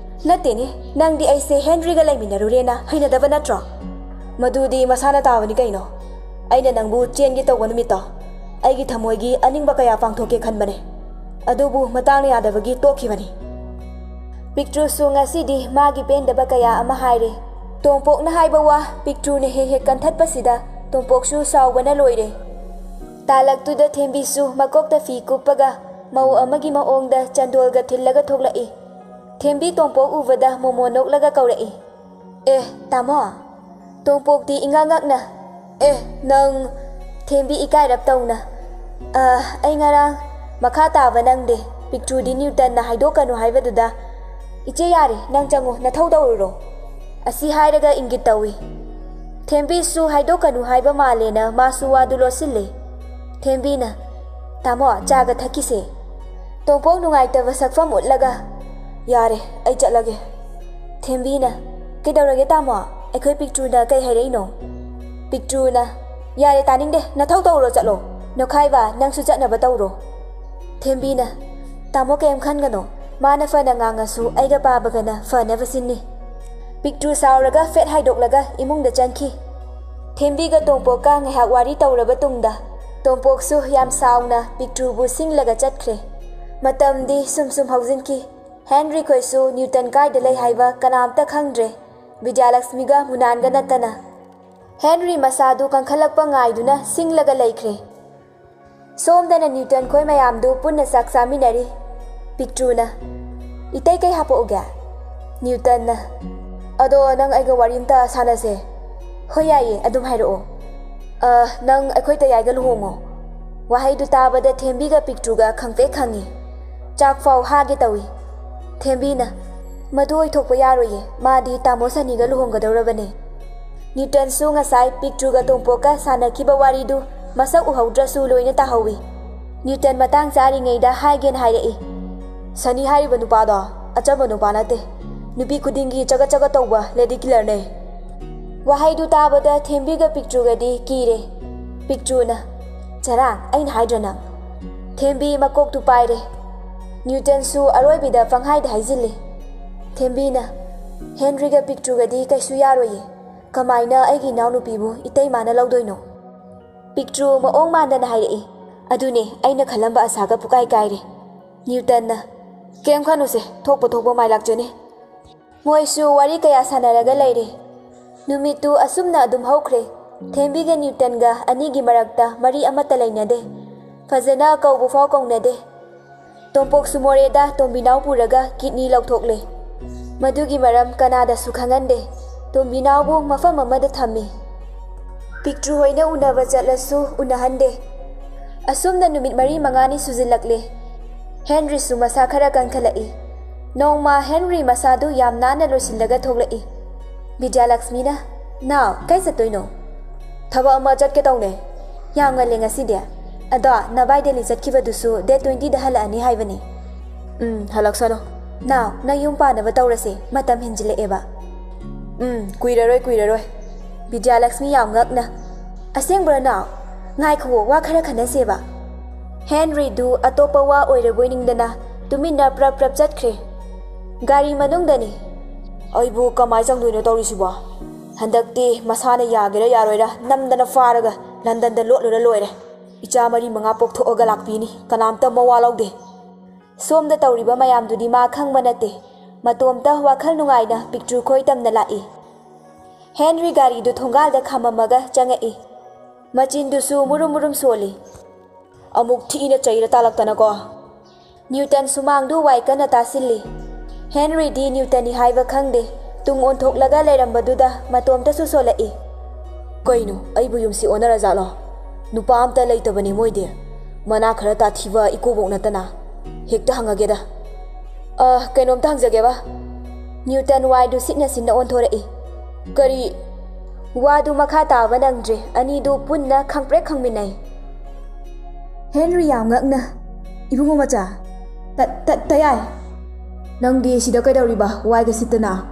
ꯅꯠꯇꯦꯅꯦ, ꯅꯪꯗꯤ ꯑꯩꯁꯦ ꯍꯦꯟꯔꯤꯒ ꯂꯩꯃꯤꯟꯅꯔꯨꯔꯦꯅ ꯍꯩꯅꯗꯕ ꯅꯠꯇ꯭ꯔꯣ? ꯃꯗꯨꯗꯤ ꯃꯁꯥꯅ ꯇꯥꯕꯅꯤ ꯀꯩꯅꯣ꯫ ꯑꯩꯅ ꯅꯪꯕꯨ ꯆꯦꯟꯒꯦ ꯇꯧꯕ ꯅꯨꯃꯤꯠꯇꯣ ꯑꯩꯒꯤ ꯊꯃꯣꯏꯒꯤ ꯑꯅꯤꯡꯕ ꯀꯌꯥ ꯄꯥꯡꯊꯣꯛꯀꯦ ꯈꯟꯕꯅꯦ, ꯑꯗꯨꯕꯨ ꯃꯇꯥꯡꯅ ꯌꯥꯗꯕꯒꯤ ꯇꯣꯛꯈꯤꯕꯅꯤ꯫" ꯄꯤꯛꯇ꯭ꯔꯨꯁꯨ ꯉꯁꯤꯗꯤ ꯃꯥꯒꯤ ꯄꯦꯟꯗꯕ ꯀꯌꯥ ꯑꯃ ꯍꯥꯏꯔꯦ꯫ ꯇꯣꯝꯄꯣꯛꯅ ꯍꯥꯏꯕ ꯋꯥ ꯄꯤꯛꯇ꯭ꯔꯨꯅ ꯍꯦꯛ ꯍꯦꯛ ꯀꯟꯊꯠꯄꯁꯤꯗ ꯇꯣꯝꯄꯣꯛꯁꯨ ꯁꯥꯎꯕꯅ ꯂꯣꯏꯔꯦ꯫ ꯇꯥꯂꯛꯇꯨꯗ ꯊꯦꯝꯕꯤꯁꯨ ꯃꯀꯣꯛꯇ ꯐꯤ ꯀꯨꯞꯄꯒ ꯃꯧ ꯑꯃꯒꯤ ꯃꯑꯣꯡꯗ ꯆꯟꯗꯣꯜꯒ ꯊꯤꯜꯂꯒ ꯊꯣꯛꯂꯛꯏ꯫ ꯊꯦꯝꯕꯤ ꯇꯣꯝꯄꯣꯛ ꯎꯕꯗ ꯃꯣꯃꯣ ꯅꯣꯛꯂꯒ ꯀꯧꯔꯛꯏ, "ꯑꯦ, ꯇꯥꯃꯣ!" ꯇꯣꯝꯄꯣꯛꯇꯤ ꯏꯉꯛ ꯉꯛꯅ, "ꯑꯦ, ꯅꯪ?" ꯊꯦꯝꯕꯤ ꯏꯀꯥꯏꯔꯞ ꯇꯧꯅ, "ꯑ, ꯑꯩ ꯉꯔꯥꯡ ꯃꯈꯥ ꯇꯥꯕ ꯅꯪꯗꯦ꯫ ꯄꯤꯛꯇ꯭ꯔꯨꯗꯤ ꯅ꯭ꯌꯨꯇꯟꯅ ꯍꯥꯏꯗꯣꯛꯀꯅꯨ ꯍꯥꯏꯕꯗꯨꯗ, ꯏꯆꯦ, ꯌꯥꯔꯦ, ꯅꯪ ꯆꯪꯉꯣ, ꯅꯊꯧ ꯇꯧꯔꯨꯔꯣ꯫" ꯑꯁꯤ ꯍꯥꯏꯔꯒ ꯏꯪꯒꯤꯠ ꯇꯧꯏ꯫ ꯊꯦꯝꯕꯤꯁꯨ ꯍꯥꯏꯗꯣꯛꯀꯅꯨ ꯍꯥꯏꯕ ꯃꯥꯜꯂꯦꯅ ꯃꯥꯁꯨ ꯋꯥꯗꯨ ꯂꯣꯠꯁꯤꯜꯂꯦ꯫ ꯊꯦꯝꯕꯤꯅ, "ꯇꯥꯃꯣ, ꯆꯥꯒ ꯊꯛꯈꯤꯁꯦ꯫" ꯇꯣꯝꯄꯣꯛ ꯅꯨꯡꯉꯥꯏꯇꯕ ꯁꯛꯐꯝ ꯎꯠꯂꯒ, "ꯌꯥꯔꯦ, ꯑꯩ ꯆꯠꯂꯒꯦ꯫" ꯊꯦꯝꯕꯤꯅ, "ꯀꯩꯗꯧꯔꯒꯦ ꯇꯥꯃꯣ? ꯑꯩꯈꯣꯏ ꯄꯤꯛꯇ꯭ꯔꯨꯅ ꯀꯩ ꯍꯥꯏꯔꯛꯏꯅꯣ?" ꯄꯤꯛꯇ꯭ꯔꯨꯅ, "ꯌꯥꯔꯦ, ꯇꯥꯅꯤꯡꯗꯦ, ꯅꯊꯧ ꯇꯧꯔꯣ, ꯆꯠꯂꯣ꯫ ꯅꯣꯈꯥꯏꯕ, ꯅꯪꯁꯨ ꯆꯠꯅꯕ ꯇꯧꯔꯣ꯫" ꯊꯦꯝꯕꯤꯅ, "ꯇꯥꯃꯣ, ꯀꯩꯝ ꯈꯟꯒꯅꯣ, ꯃꯥꯅ ꯐꯅ ꯉꯥꯡꯉꯁꯨ ꯑꯩꯒ ꯄꯥꯕꯒꯅ ꯐꯅꯕ ꯁꯤꯟꯅꯤ꯫" ꯄꯤꯛꯇ꯭ꯔꯨ ꯁꯥꯎꯔꯒ ꯐꯦꯠ ꯍꯥꯏꯗꯣꯛꯂꯒ ꯏꯃꯨꯡꯗ ꯆꯪꯈꯤ꯫ ꯊꯦꯝꯕꯤꯒ ꯇꯣꯝꯄꯣꯛꯀ ꯉꯥꯏꯍꯥꯛ ꯋꯥꯔꯤ ꯇꯧꯔꯕ ꯇꯨꯡꯗ, ꯇꯣꯝꯄꯣꯛꯁꯨ ꯌꯥꯝ ꯁꯥꯎꯅ ꯄꯤꯛꯇ꯭ꯔꯨꯕꯨ ꯁꯤꯡꯂꯒ ꯆꯠꯈ꯭ꯔꯦ꯫ ꯃꯇꯝꯗꯤ ꯁꯨꯝ ꯁꯨꯝ ꯍꯧꯖꯤꯟꯈꯤ꯫ ꯍꯦꯟꯔꯤ ꯈꯣꯏꯁꯨ ꯅ꯭ꯌꯨꯇꯟ ꯀꯥꯏꯗ ꯂꯩ ꯍꯥꯏꯕ ꯀꯅꯥꯝꯇ ꯈꯪꯗ꯭ꯔꯦ, ꯕꯤꯗ꯭ꯌꯥꯂꯛꯁꯃꯤꯒ ꯃꯨꯅꯥꯟꯒ ꯅꯠꯇꯅ꯫ ꯍꯦꯟꯔꯤ ꯃꯁꯥꯗꯨ ꯀꯟꯈꯠꯂꯛꯄ ꯉꯥꯏꯗꯨꯅ ꯁꯤꯡꯂꯒ ꯂꯩꯈ꯭ꯔꯦ꯫ ꯁꯣꯝꯗꯅ ꯅ꯭ꯌꯨꯇꯟ ꯈꯣꯏ ꯃꯌꯥꯝꯗꯨ ꯄꯨꯟꯅ ꯆꯥꯛ ꯆꯥꯃꯤꯟꯅꯔꯤ꯫ ꯄꯤꯛꯇ꯭ꯔꯨꯅ, "ꯏꯇꯩ, ꯀꯩ ꯍꯥꯄꯛꯎꯒꯦ?" ꯅ꯭ꯌꯨꯇꯟꯅ, "ꯑꯗꯣ ꯅꯪ ꯑꯩꯒ ꯋꯥꯔꯤ ꯑꯝꯇ ꯁꯥꯟꯅꯁꯦ꯫" "ꯍꯣꯏ, ꯌꯥꯏꯌꯦ, ꯑꯗꯨꯝ ꯍꯥꯏꯔꯛꯑꯣ꯫" "ꯑ, ꯅꯪ ꯑꯩꯈꯣꯏ ꯇꯌꯥꯏꯒ ꯂꯨꯍꯣꯡꯉꯣ꯫" ꯋꯥꯍꯩꯗꯨ ꯇꯥꯕꯗ ꯊꯦꯝꯕꯤꯒ ꯄꯤꯛꯇ꯭ꯔꯨꯒ ꯈꯪꯄ꯭ꯔꯦꯛ ꯈꯪꯉꯤ꯫ ꯆꯥꯛ ꯐꯥꯎ ꯍꯥꯒꯦ ꯇꯧꯏ꯫ ꯊꯦꯝꯕꯤꯅ, "ꯃꯗꯨ ꯑꯣꯏꯊꯣꯛꯄ ꯌꯥꯔꯣꯏꯌꯦ, ꯃꯥꯗꯤ ꯇꯥꯃꯣ ꯁꯅꯤꯒ ꯂꯨꯍꯣꯡꯒꯗꯧꯔꯕꯅꯦ꯫" ꯅ꯭ꯌꯨꯇꯟꯁꯨ ꯉꯁꯥꯏ ꯄꯤꯛꯇ꯭ꯔꯨꯒ ꯇꯣꯝꯄꯣꯛꯀ ꯁꯥꯟꯅꯈꯤꯕ ꯋꯥꯔꯤꯗꯨ ꯃꯁꯛ ꯎꯍꯧꯗ꯭ꯔꯁꯨ ꯂꯣꯏꯅ ꯇꯥꯍꯧꯏ꯫ ꯅ꯭ꯌꯨꯇꯟ ꯃꯇꯥꯡ ꯆꯥꯔꯤꯉꯩꯗ ꯍꯥꯏꯒꯦꯅ ꯍꯥꯏꯔꯛꯏ꯫ "ꯁꯅꯤ ꯍꯥꯏꯔꯤꯕ ꯅꯨꯄꯥꯗꯣ ꯑꯆꯝꯕ ꯅꯨꯄꯥ ꯅꯠꯇꯦ꯫ ꯅꯨꯄꯤ ꯈꯨꯗꯤꯡꯒꯤ ꯆꯒꯠ ꯆꯒꯠ ꯇꯧꯕ ꯂꯦꯗꯤ ꯀꯤꯂꯔꯅꯦ꯫" ꯋꯥꯍꯩꯗꯨ ꯇꯥꯕꯗ ꯊꯦꯝꯕꯤꯒ ꯄꯤꯛꯇ꯭ꯔꯨꯒꯗꯤ ꯀꯤꯔꯦ꯫ ꯄꯤꯛꯇ꯭ꯔꯨꯅ, "ꯆꯔꯥꯡ, ꯑꯩꯅ ꯍꯥꯏꯗ꯭ꯔ ꯅꯪ?" ꯊꯦꯝꯕꯤ ꯃꯀꯣꯛꯇꯨ ꯄꯥꯏꯔꯦ꯫ ꯅ꯭ꯌꯨꯇꯟꯁꯨ ꯑꯔꯣꯏꯕꯤꯗ ꯄꯪꯍꯥꯏꯗ ꯍꯥꯏꯖꯤꯜꯂꯤ꯫ ꯊꯦꯝꯕꯤꯅ, "ꯍꯦꯟꯔꯤꯒ ꯄꯤꯛꯇ꯭ꯔꯨꯒꯗꯤ ꯀꯩꯁꯨ ꯌꯥꯔꯣꯏꯌꯦ꯫ ꯀꯃꯥꯏꯅ ꯑꯩꯒꯤ ꯏꯅꯥꯎꯅꯨꯄꯤꯕꯨ ꯏꯇꯩꯃꯥꯅ ꯂꯧꯗꯣꯏꯅꯣ?" ꯄꯤꯛꯇ꯭ꯔꯨ ꯃꯑꯣꯡ ꯃꯥꯟꯗꯅ ꯍꯥꯏꯔꯛꯏ꯫ "ꯑꯗꯨꯅꯦ, ꯑꯩꯅ ꯈꯜꯂꯝꯕ ꯑꯁꯥꯒ ꯄꯨꯀꯥꯏ ꯀꯥꯏꯔꯦ꯫" ꯅ꯭ꯌꯨꯇꯟꯅ, "ꯀꯩꯝ ꯈꯟꯅꯨꯁꯦ, ꯊꯣꯛꯄ ꯊꯣꯛꯄ ꯃꯥꯏ ꯂꯥꯛꯆꯅꯤ꯫" ꯃꯣꯏꯁꯨ ꯋꯥꯔꯤ ꯀꯌꯥ ꯁꯥꯟꯅꯔꯒ ꯂꯩꯔꯦ꯫ ꯅꯨꯃꯤꯠꯇꯨ ꯑꯁꯨꯝꯅ ꯑꯗꯨꯝ ꯍꯧꯈ꯭ꯔꯦ꯫ ꯊꯦꯝꯕꯤꯒ ꯅ꯭ꯌꯨꯇꯟꯒ ꯑꯅꯤꯒꯤ ꯃꯔꯛꯇ ꯃꯔꯤ ꯑꯃꯠꯇ ꯂꯩꯅꯗꯦ꯫ ꯐꯖꯅ ꯀꯧꯕ ꯐꯥꯎ ꯀꯧꯅꯗꯦ꯫ ꯇꯣꯝꯄꯣꯛꯁꯨ ꯃꯣꯔꯦꯗ ꯇꯣꯝꯕꯤꯅꯥꯎ ꯄꯨꯔꯒ ꯀꯤꯗꯅꯤ ꯂꯧꯊꯣꯛꯂꯦ꯫ ꯃꯗꯨꯒꯤ ꯃꯔꯝ ꯀꯅꯥꯗꯁꯨ ꯈꯪꯍꯟꯗꯦ꯫ ꯇꯣꯝꯕꯤꯅꯥꯎꯕꯨ ꯃꯐꯝ ꯑꯃꯗ ꯊꯝꯃꯤ꯫ ꯄꯤꯛꯇ꯭ꯔꯨ ꯍꯣꯏꯅ ꯎꯅꯕ ꯆꯠꯂꯁꯨ ꯎꯅꯍꯟꯗꯦ꯫ ꯑꯁꯨꯝꯅ ꯅꯨꯃꯤꯠ ꯃꯔꯤ ꯃꯉꯥꯅꯤ ꯁꯨꯖꯤꯜꯂꯛꯂꯦ꯫ ꯍꯦꯟꯔꯤꯁꯨ ꯃꯁꯥ ꯈꯔ ꯀꯟꯈꯠꯂꯛꯏ꯫ ꯅꯣꯡꯃ ꯍꯦꯟꯔꯤ ꯃꯁꯥꯗꯨ ꯌꯥꯝ ꯅꯥꯟꯅ ꯂꯣꯏꯁꯤꯜꯂꯒ ꯊꯣꯛꯂꯛꯏ꯫ ꯕꯤꯗ꯭ꯌꯥꯂꯛꯁꯃꯤꯅ, "ꯅꯥꯎ, ꯀꯥꯏ ꯆꯠꯇꯣꯏꯅꯣ?" "ꯊꯕꯛ ꯑꯃ ꯆꯠꯀꯦ ꯇꯧꯅꯦ꯫ ꯌꯥꯝ ꯉꯜꯂꯦ ꯉꯁꯤꯗꯤ꯫ ꯑꯗꯣ ꯅꯚꯥꯏ ꯗꯦꯜꯂꯤ ꯆꯠꯈꯤꯕꯗꯨꯁꯨ ꯗꯦꯠ ꯇ꯭ꯋꯦꯟꯇꯤꯗ ꯍꯜꯂꯛꯑꯅꯤ ꯍꯥꯏꯕꯅꯤ꯫" "ꯎꯝ, ꯍꯜꯂꯛꯁꯅꯨ꯫ ꯅꯥꯎ, ꯅꯪ ꯌꯨꯝ ꯄꯥꯟꯅꯕ ꯇꯧꯔꯁꯦ, ꯃꯇꯝ ꯍꯦꯟꯖꯤꯜꯂꯛꯑꯦꯕ꯫" "ꯎꯝ, ꯀꯨꯏꯔꯔꯣꯏ, ꯀꯨꯏꯔꯔꯣꯏ꯫" ꯕꯤꯗ꯭ꯌꯥꯂꯛꯁꯃꯤ ꯌꯥꯝ ꯉꯛꯅ, "ꯑꯁꯦꯡꯕ꯭ꯔꯣ ꯅꯥꯎ? ꯉꯥꯏꯈꯨꯑꯣ, ꯋꯥ ꯈꯔ ꯈꯟꯅꯁꯦꯕ꯫" ꯍꯦꯟꯔꯤꯗꯨ ꯑꯇꯣꯞꯄ ꯋꯥ ꯑꯣꯏꯔꯕꯣꯏ ꯅꯤꯡꯗꯅ ꯇꯨꯃꯤꯟꯅ ꯄ꯭ꯔꯞ ꯄ꯭ꯔꯞ ꯆꯠꯈ꯭ꯔꯦ꯫ ꯒꯥꯔꯤ ꯃꯅꯨꯡꯗꯅꯤ꯫ "ꯑꯩꯕꯨ ꯀꯃꯥꯏ ꯆꯪꯗꯣꯏꯅꯣ ꯇꯧꯔꯤꯁꯤꯕꯣ? ꯍꯟꯗꯛꯇꯤ ꯃꯁꯥꯅ ꯌꯥꯒꯦꯔꯥ ꯌꯥꯔꯣꯏꯔꯥ ꯅꯝꯗꯅ ꯐꯥꯔꯒ ꯂꯟꯗꯟꯗ ꯂꯣꯠꯂꯨꯔ ꯂꯣꯏꯔꯦ꯫ ꯏꯆꯥ ꯃꯔꯤ ꯃꯉꯥ ꯄꯣꯛꯊꯣꯛꯑꯒ ꯂꯥꯛꯄꯤꯅꯤ, ꯀꯅꯥꯝꯇ ꯃꯋꯥ ꯂꯧꯗꯦ꯫" ꯁꯣꯝꯗ ꯇꯧꯔꯤꯕ ꯃꯌꯥꯝꯗꯨꯗꯤ ꯃꯥ ꯈꯪꯕ ꯅꯠꯇꯦ꯫ ꯃꯇꯣꯝꯇ ꯋꯥꯈꯜ ꯅꯨꯡꯉꯥꯏꯅ ꯄꯤꯛꯇ꯭ꯔꯨ ꯈꯣꯏ ꯇꯝꯅ ꯂꯥꯛꯏ꯫ ꯍꯦꯟꯔꯤ ꯒꯥꯔꯤꯗꯨ ꯊꯣꯡꯒꯥꯜꯗ ꯈꯥꯝꯃꯝꯃꯒ ꯆꯪꯉꯛꯏ꯫ ꯃꯆꯤꯟꯗꯨꯁꯨ ꯃꯨꯔꯨꯝ ꯃꯨꯔꯨꯝ ꯁꯣꯜꯂꯤ꯫ "ꯑꯃꯨꯛ ꯊꯤꯅ ꯆꯩꯔ ꯇꯥꯜꯂꯛꯇꯅꯀꯣ꯫" ꯅ꯭ꯌꯨꯇꯟ ꯁꯨꯃꯥꯡꯗꯨ ꯋꯥꯏ ꯀꯟꯅ ꯇꯥꯁꯤꯜꯂꯤ꯫ ꯍꯦꯟꯔꯤꯗꯤ ꯅ꯭ꯌꯨꯇꯟꯅꯤ ꯍꯥꯏꯕ ꯈꯪꯗꯦ꯫ ꯇꯨꯡ ꯑꯣꯟꯊꯣꯛꯂꯒ ꯂꯩꯔꯝꯕꯗꯨꯗ ꯃꯇꯣꯝꯇꯁꯨ ꯁꯣꯜꯂꯛꯏ꯫ "ꯀꯩꯅꯣ, ꯑꯩꯕꯨ ꯌꯨꯝꯁꯤ ꯑꯣꯟꯅꯔꯖꯥꯠꯂꯣ? ꯅꯨꯄꯥ ꯑꯝꯇ ꯂꯩꯇꯕꯅꯦ ꯃꯣꯏꯗꯤ꯫ ꯃꯅꯥ ꯈꯔ ꯇꯥꯊꯤꯕ ꯏꯀꯣꯕꯣꯛ ꯅꯠꯇꯅ꯫ ꯍꯦꯛꯇ ꯍꯪꯉꯒꯦꯗ꯫ ꯑ, ꯀꯩꯅꯣꯝꯇ ꯍꯪꯖꯒꯦꯕ꯫" ꯅ꯭ꯌꯨꯇꯟ ꯋꯥꯏꯗꯨ ꯁꯤꯠꯅ ꯁꯤꯠꯅ ꯑꯣꯟꯊꯣꯔꯛꯏ꯫ "ꯀꯔꯤ?" ꯋꯥꯗꯨ ꯃꯈꯥ ꯇꯥꯕ ꯅꯪꯗ꯭ꯔꯦ꯫ ꯑꯅꯤꯗꯨ ꯄꯨꯟꯅ ꯈꯪꯄ꯭ꯔꯦꯛ ꯈꯪꯃꯤꯟꯅꯩ꯫ ꯍꯦꯟꯔꯤ ꯌꯥꯝ ꯉꯛꯅ, "ꯏꯕꯨꯡꯉꯣ ꯃꯆꯥ, ꯇ-, ꯇ-, ꯇꯌꯥꯏ, ꯅꯪꯗꯤ ꯁꯤꯗ ꯀꯩꯗꯧꯔꯤꯕ, ꯋꯥꯏꯒ ꯁꯤꯠꯇꯅ?"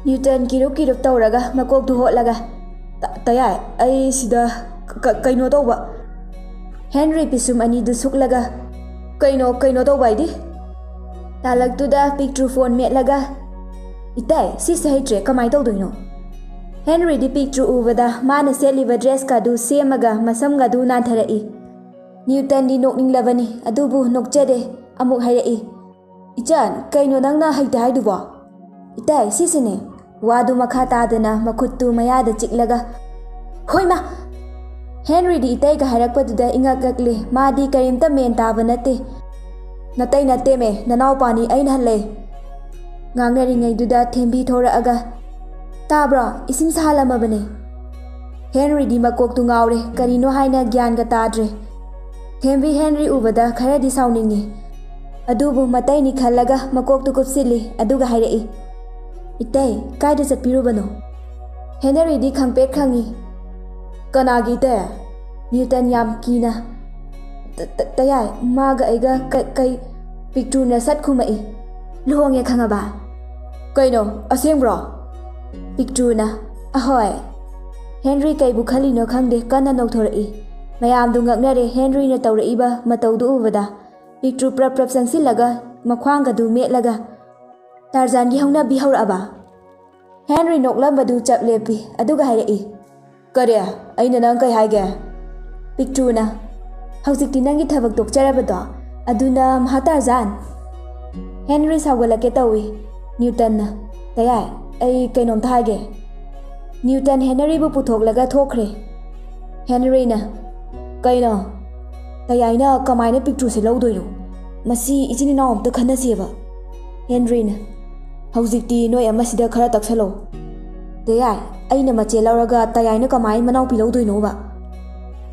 ꯅ꯭ꯌꯨꯇꯟ ꯀꯤꯔꯨꯞ ꯀꯤꯔꯨꯞ ꯇꯧꯔꯒ ꯃꯀꯣꯛꯇꯨ ꯍꯣꯠꯂꯒ, "ꯇ-, ꯇꯌꯥꯏ, ꯑꯩ ꯁꯤꯗ ꯀ-, ꯀ-, ꯀꯩꯅꯣ ꯇꯧꯕ꯫" ꯍꯦꯟꯔꯤ ꯄꯤꯁꯨꯝ ꯑꯅꯤꯗꯨ ꯁꯨꯛꯂꯒ, "ꯀꯩꯅꯣ, ꯀꯩꯅꯣ ꯇꯧꯕ ꯍꯥꯏꯗꯤ?" ꯇꯥꯂꯛꯇꯨꯗ ꯄꯤꯛꯇ꯭ꯔꯨ ꯐꯣꯟ ꯃꯦꯠꯂꯒ, "ꯏꯇꯩ, ꯁꯤꯁꯦ ꯍꯩꯇ꯭ꯔꯦ, ꯀꯃꯥꯏ ꯇꯧꯗꯣꯏꯅꯣ?" ꯍꯦꯟꯔꯤꯗꯤ ꯄꯤꯛꯇ꯭ꯔꯨ ꯎꯕꯗ ꯃꯥꯅ ꯁꯦꯠꯂꯤꯕ ꯗ꯭ꯔꯦꯁꯀꯗꯨ ꯁꯦꯝꯃꯒ ꯃꯁꯝꯒꯗꯨ ꯅꯥꯟꯊꯔꯛꯏ꯫ ꯅ꯭ꯌꯨꯇꯟꯗꯤ ꯅꯣꯛꯅꯤꯡꯂꯕꯅꯤ, ꯑꯗꯨꯕꯨ ꯅꯣꯛꯆꯗꯦ꯫ ꯑꯃꯨꯛ ꯍꯥꯏꯔꯛꯏ, "ꯏꯆꯟ, ꯀꯩꯅꯣ ꯅꯪꯅ ꯍꯩꯇꯦ ꯍꯥꯏꯗꯨꯕꯣ?" "ꯏꯇꯩ, ꯁꯤꯁꯤꯅꯦ꯫" ꯋꯥꯗꯨ ꯃꯈꯥ ꯇꯥꯗꯅ ꯃꯈꯨꯠꯇꯨ ꯃꯌꯥꯗ ꯆꯤꯛꯂꯒ, "ꯍꯣꯏꯃꯥ!" ꯍꯦꯟꯔꯤꯗꯤ ꯏꯇꯩꯒ ꯍꯥꯏꯔꯛꯄꯗꯨꯗ ꯏꯉꯛ ꯉꯛꯂꯦ꯫ ꯃꯥꯗꯤ ꯀꯔꯤꯝꯇ ꯃꯦꯟ ꯇꯥꯕ ꯅꯠꯇꯦ꯫ "ꯅꯇꯩ ꯅꯠꯇꯦꯃꯦ, ꯅꯅꯥꯎꯄꯥꯅꯤ, ꯑꯩꯅ ꯍꯜꯂꯦ"꯫ ꯉꯥꯡꯅꯔꯤꯉꯩꯗꯨꯗ ꯊꯦꯝꯕꯤ ꯊꯣꯔꯛꯑꯒ, "ꯇꯥꯕ꯭ꯔꯣ? ꯏꯁꯤꯡ ꯁꯥꯍꯜꯂꯝꯃꯕꯅꯦ"꯫ ꯍꯦꯟꯔꯤꯗꯤ ꯃꯀꯣꯛꯇꯨ ꯉꯥꯎꯔꯦ, ꯀꯔꯤꯅꯣ ꯍꯥꯏꯅ ꯒ꯭ꯌꯥꯟꯒ ꯇꯥꯗ꯭ꯔꯦ꯫ ꯊꯦꯝꯕꯤ ꯍꯦꯟꯔꯤ ꯎꯕꯗ ꯈꯔꯗꯤ ꯁꯥꯎꯅꯤꯡꯉꯤ꯫ ꯑꯗꯨꯕꯨ ꯃꯇꯩꯅꯤ ꯈꯜꯂꯒ ꯃꯀꯣꯛꯇꯨ ꯀꯨꯞꯁꯤꯜꯂꯤ, ꯑꯗꯨꯒ ꯍꯥꯏꯔꯛꯏ, "ꯏꯇꯩ, ꯀꯥꯏꯗ ꯆꯠꯄꯤꯔꯨꯕꯅꯣ?" ꯍꯦꯅꯔꯤꯗꯤ ꯈꯪꯄꯦꯠ ꯈꯪꯉꯤ꯫ "ꯀꯅꯥꯒꯤ ꯏꯇꯩ?" ꯅ꯭ꯌꯨꯇꯟ ꯌꯥꯝ ꯀꯤꯅ, "ꯇ-, ꯇ-, ꯇꯌꯥꯏ, ꯃꯥꯒ ꯑꯩꯒ ꯀ-, ꯀꯩ?" ꯄꯤꯛꯇ꯭ꯔꯨꯅ ꯁꯠ ꯈꯨꯝꯃꯛꯏ, "ꯂꯨꯍꯣꯡꯉꯦ, ꯈꯪꯉꯕ?" "ꯀꯩꯅꯣ, ꯑꯁꯦꯡꯕ꯭ꯔꯣ?" ꯄꯤꯛꯇ꯭ꯔꯨꯅ, "ꯑꯍꯣꯏ"꯫ ꯍꯦꯟꯔꯤ ꯀꯩꯕꯨ ꯈꯜꯂꯤꯅꯣ ꯈꯪꯗꯦ, ꯀꯟꯅ ꯅꯣꯛꯊꯣꯔꯛꯏ꯫ ꯃꯌꯥꯝꯗꯨ ꯉꯛꯅꯔꯦ ꯍꯦꯟꯔꯤꯅ ꯇꯧꯔꯛꯏꯕ ꯃꯇꯧꯗꯨ ꯎꯕꯗ꯫ ꯄꯤꯛꯇ꯭ꯔꯨ ꯄ꯭ꯔꯞ ꯄ꯭ꯔꯞ ꯆꯪꯁꯤꯜꯂꯒ ꯃꯈ꯭ꯋꯥꯡꯒꯗꯨ ꯃꯦꯠꯂꯒ, "ꯇꯥꯔꯖꯥꯟꯒꯤ ꯍꯧꯅꯕꯤ ꯍꯧꯔꯛꯑꯕ?" ꯍꯦꯟꯔꯤ ꯅꯣꯛꯂꯝꯕꯗꯨ ꯆꯞ ꯂꯦꯞꯄꯤ, ꯑꯗꯨꯒ ꯍꯥꯏꯔꯛꯏ, "ꯀꯔꯤ? ꯑꯩꯅ ꯅꯪ ꯀꯩ ꯍꯥꯏꯒꯦ?" ꯄꯤꯛꯇ꯭ꯔꯨꯅ, "ꯍꯧꯖꯤꯛꯇꯤ ꯅꯪꯒꯤ ꯊꯕꯛ ꯇꯣꯛꯆꯔꯕꯗꯣ, ꯑꯗꯨꯅ ꯃꯍꯥ ꯇꯥꯔꯖꯥꯟ?" ꯍꯦꯟꯔꯤ ꯁꯥꯎꯒꯠꯂꯛꯀꯦ ꯇꯧꯏ꯫ ꯅ꯭ꯌꯨꯇꯟꯅ, "ꯇꯌꯥꯏ, ꯑꯩ ꯀꯩꯅꯣꯝꯇ ꯍꯥꯏꯒꯦ"꯫ ꯅ꯭ꯌꯨꯇꯟ ꯍꯦꯅꯔꯤꯕꯨ ꯄꯨꯊꯣꯛꯂꯒ ꯊꯣꯛꯈ꯭ꯔꯦ꯫ ꯍꯦꯅꯔꯤꯅ, "ꯀꯩꯅꯣ? ꯇꯌꯥꯏꯅ ꯀꯃꯥꯏꯅ ꯄꯤꯛꯇ꯭ꯔꯨꯁꯦ ꯂꯧꯗꯣꯏꯅꯣ? ꯃꯁꯤ ꯏꯆꯤꯟ ꯏꯅꯥꯎ ꯑꯝꯇ ꯈꯟꯅꯁꯦꯕ"꯫ ꯍꯦꯅꯔꯤꯅ, "ꯍꯧꯖꯤꯛꯇꯤ ꯅꯣꯏ ꯑꯃꯁꯤꯗ ꯈꯔ ꯇꯛꯁꯜꯂꯣ꯫ ꯇꯌꯥꯏ, ꯑꯩꯅ ꯃꯆꯦ ꯂꯧꯔꯒ ꯇꯌꯥꯏꯅ ꯀꯃꯥꯏꯅ ꯃꯅꯥꯎꯄꯤ ꯂꯧꯗꯣꯏꯅꯣꯕ?"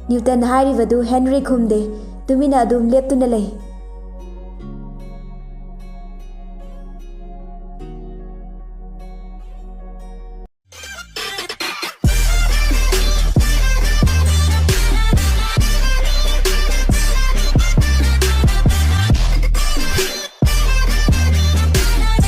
ꯅ꯭ꯌꯨꯇꯟ ꯍꯥꯏꯔꯤꯕꯗꯨ ꯍꯦꯅꯔꯤ ꯈꯨꯝꯗꯦ, ꯇꯨꯃꯤꯟꯅ ꯑꯗꯨꯝ ꯂꯦꯞꯇꯨꯅ ꯂꯩ꯫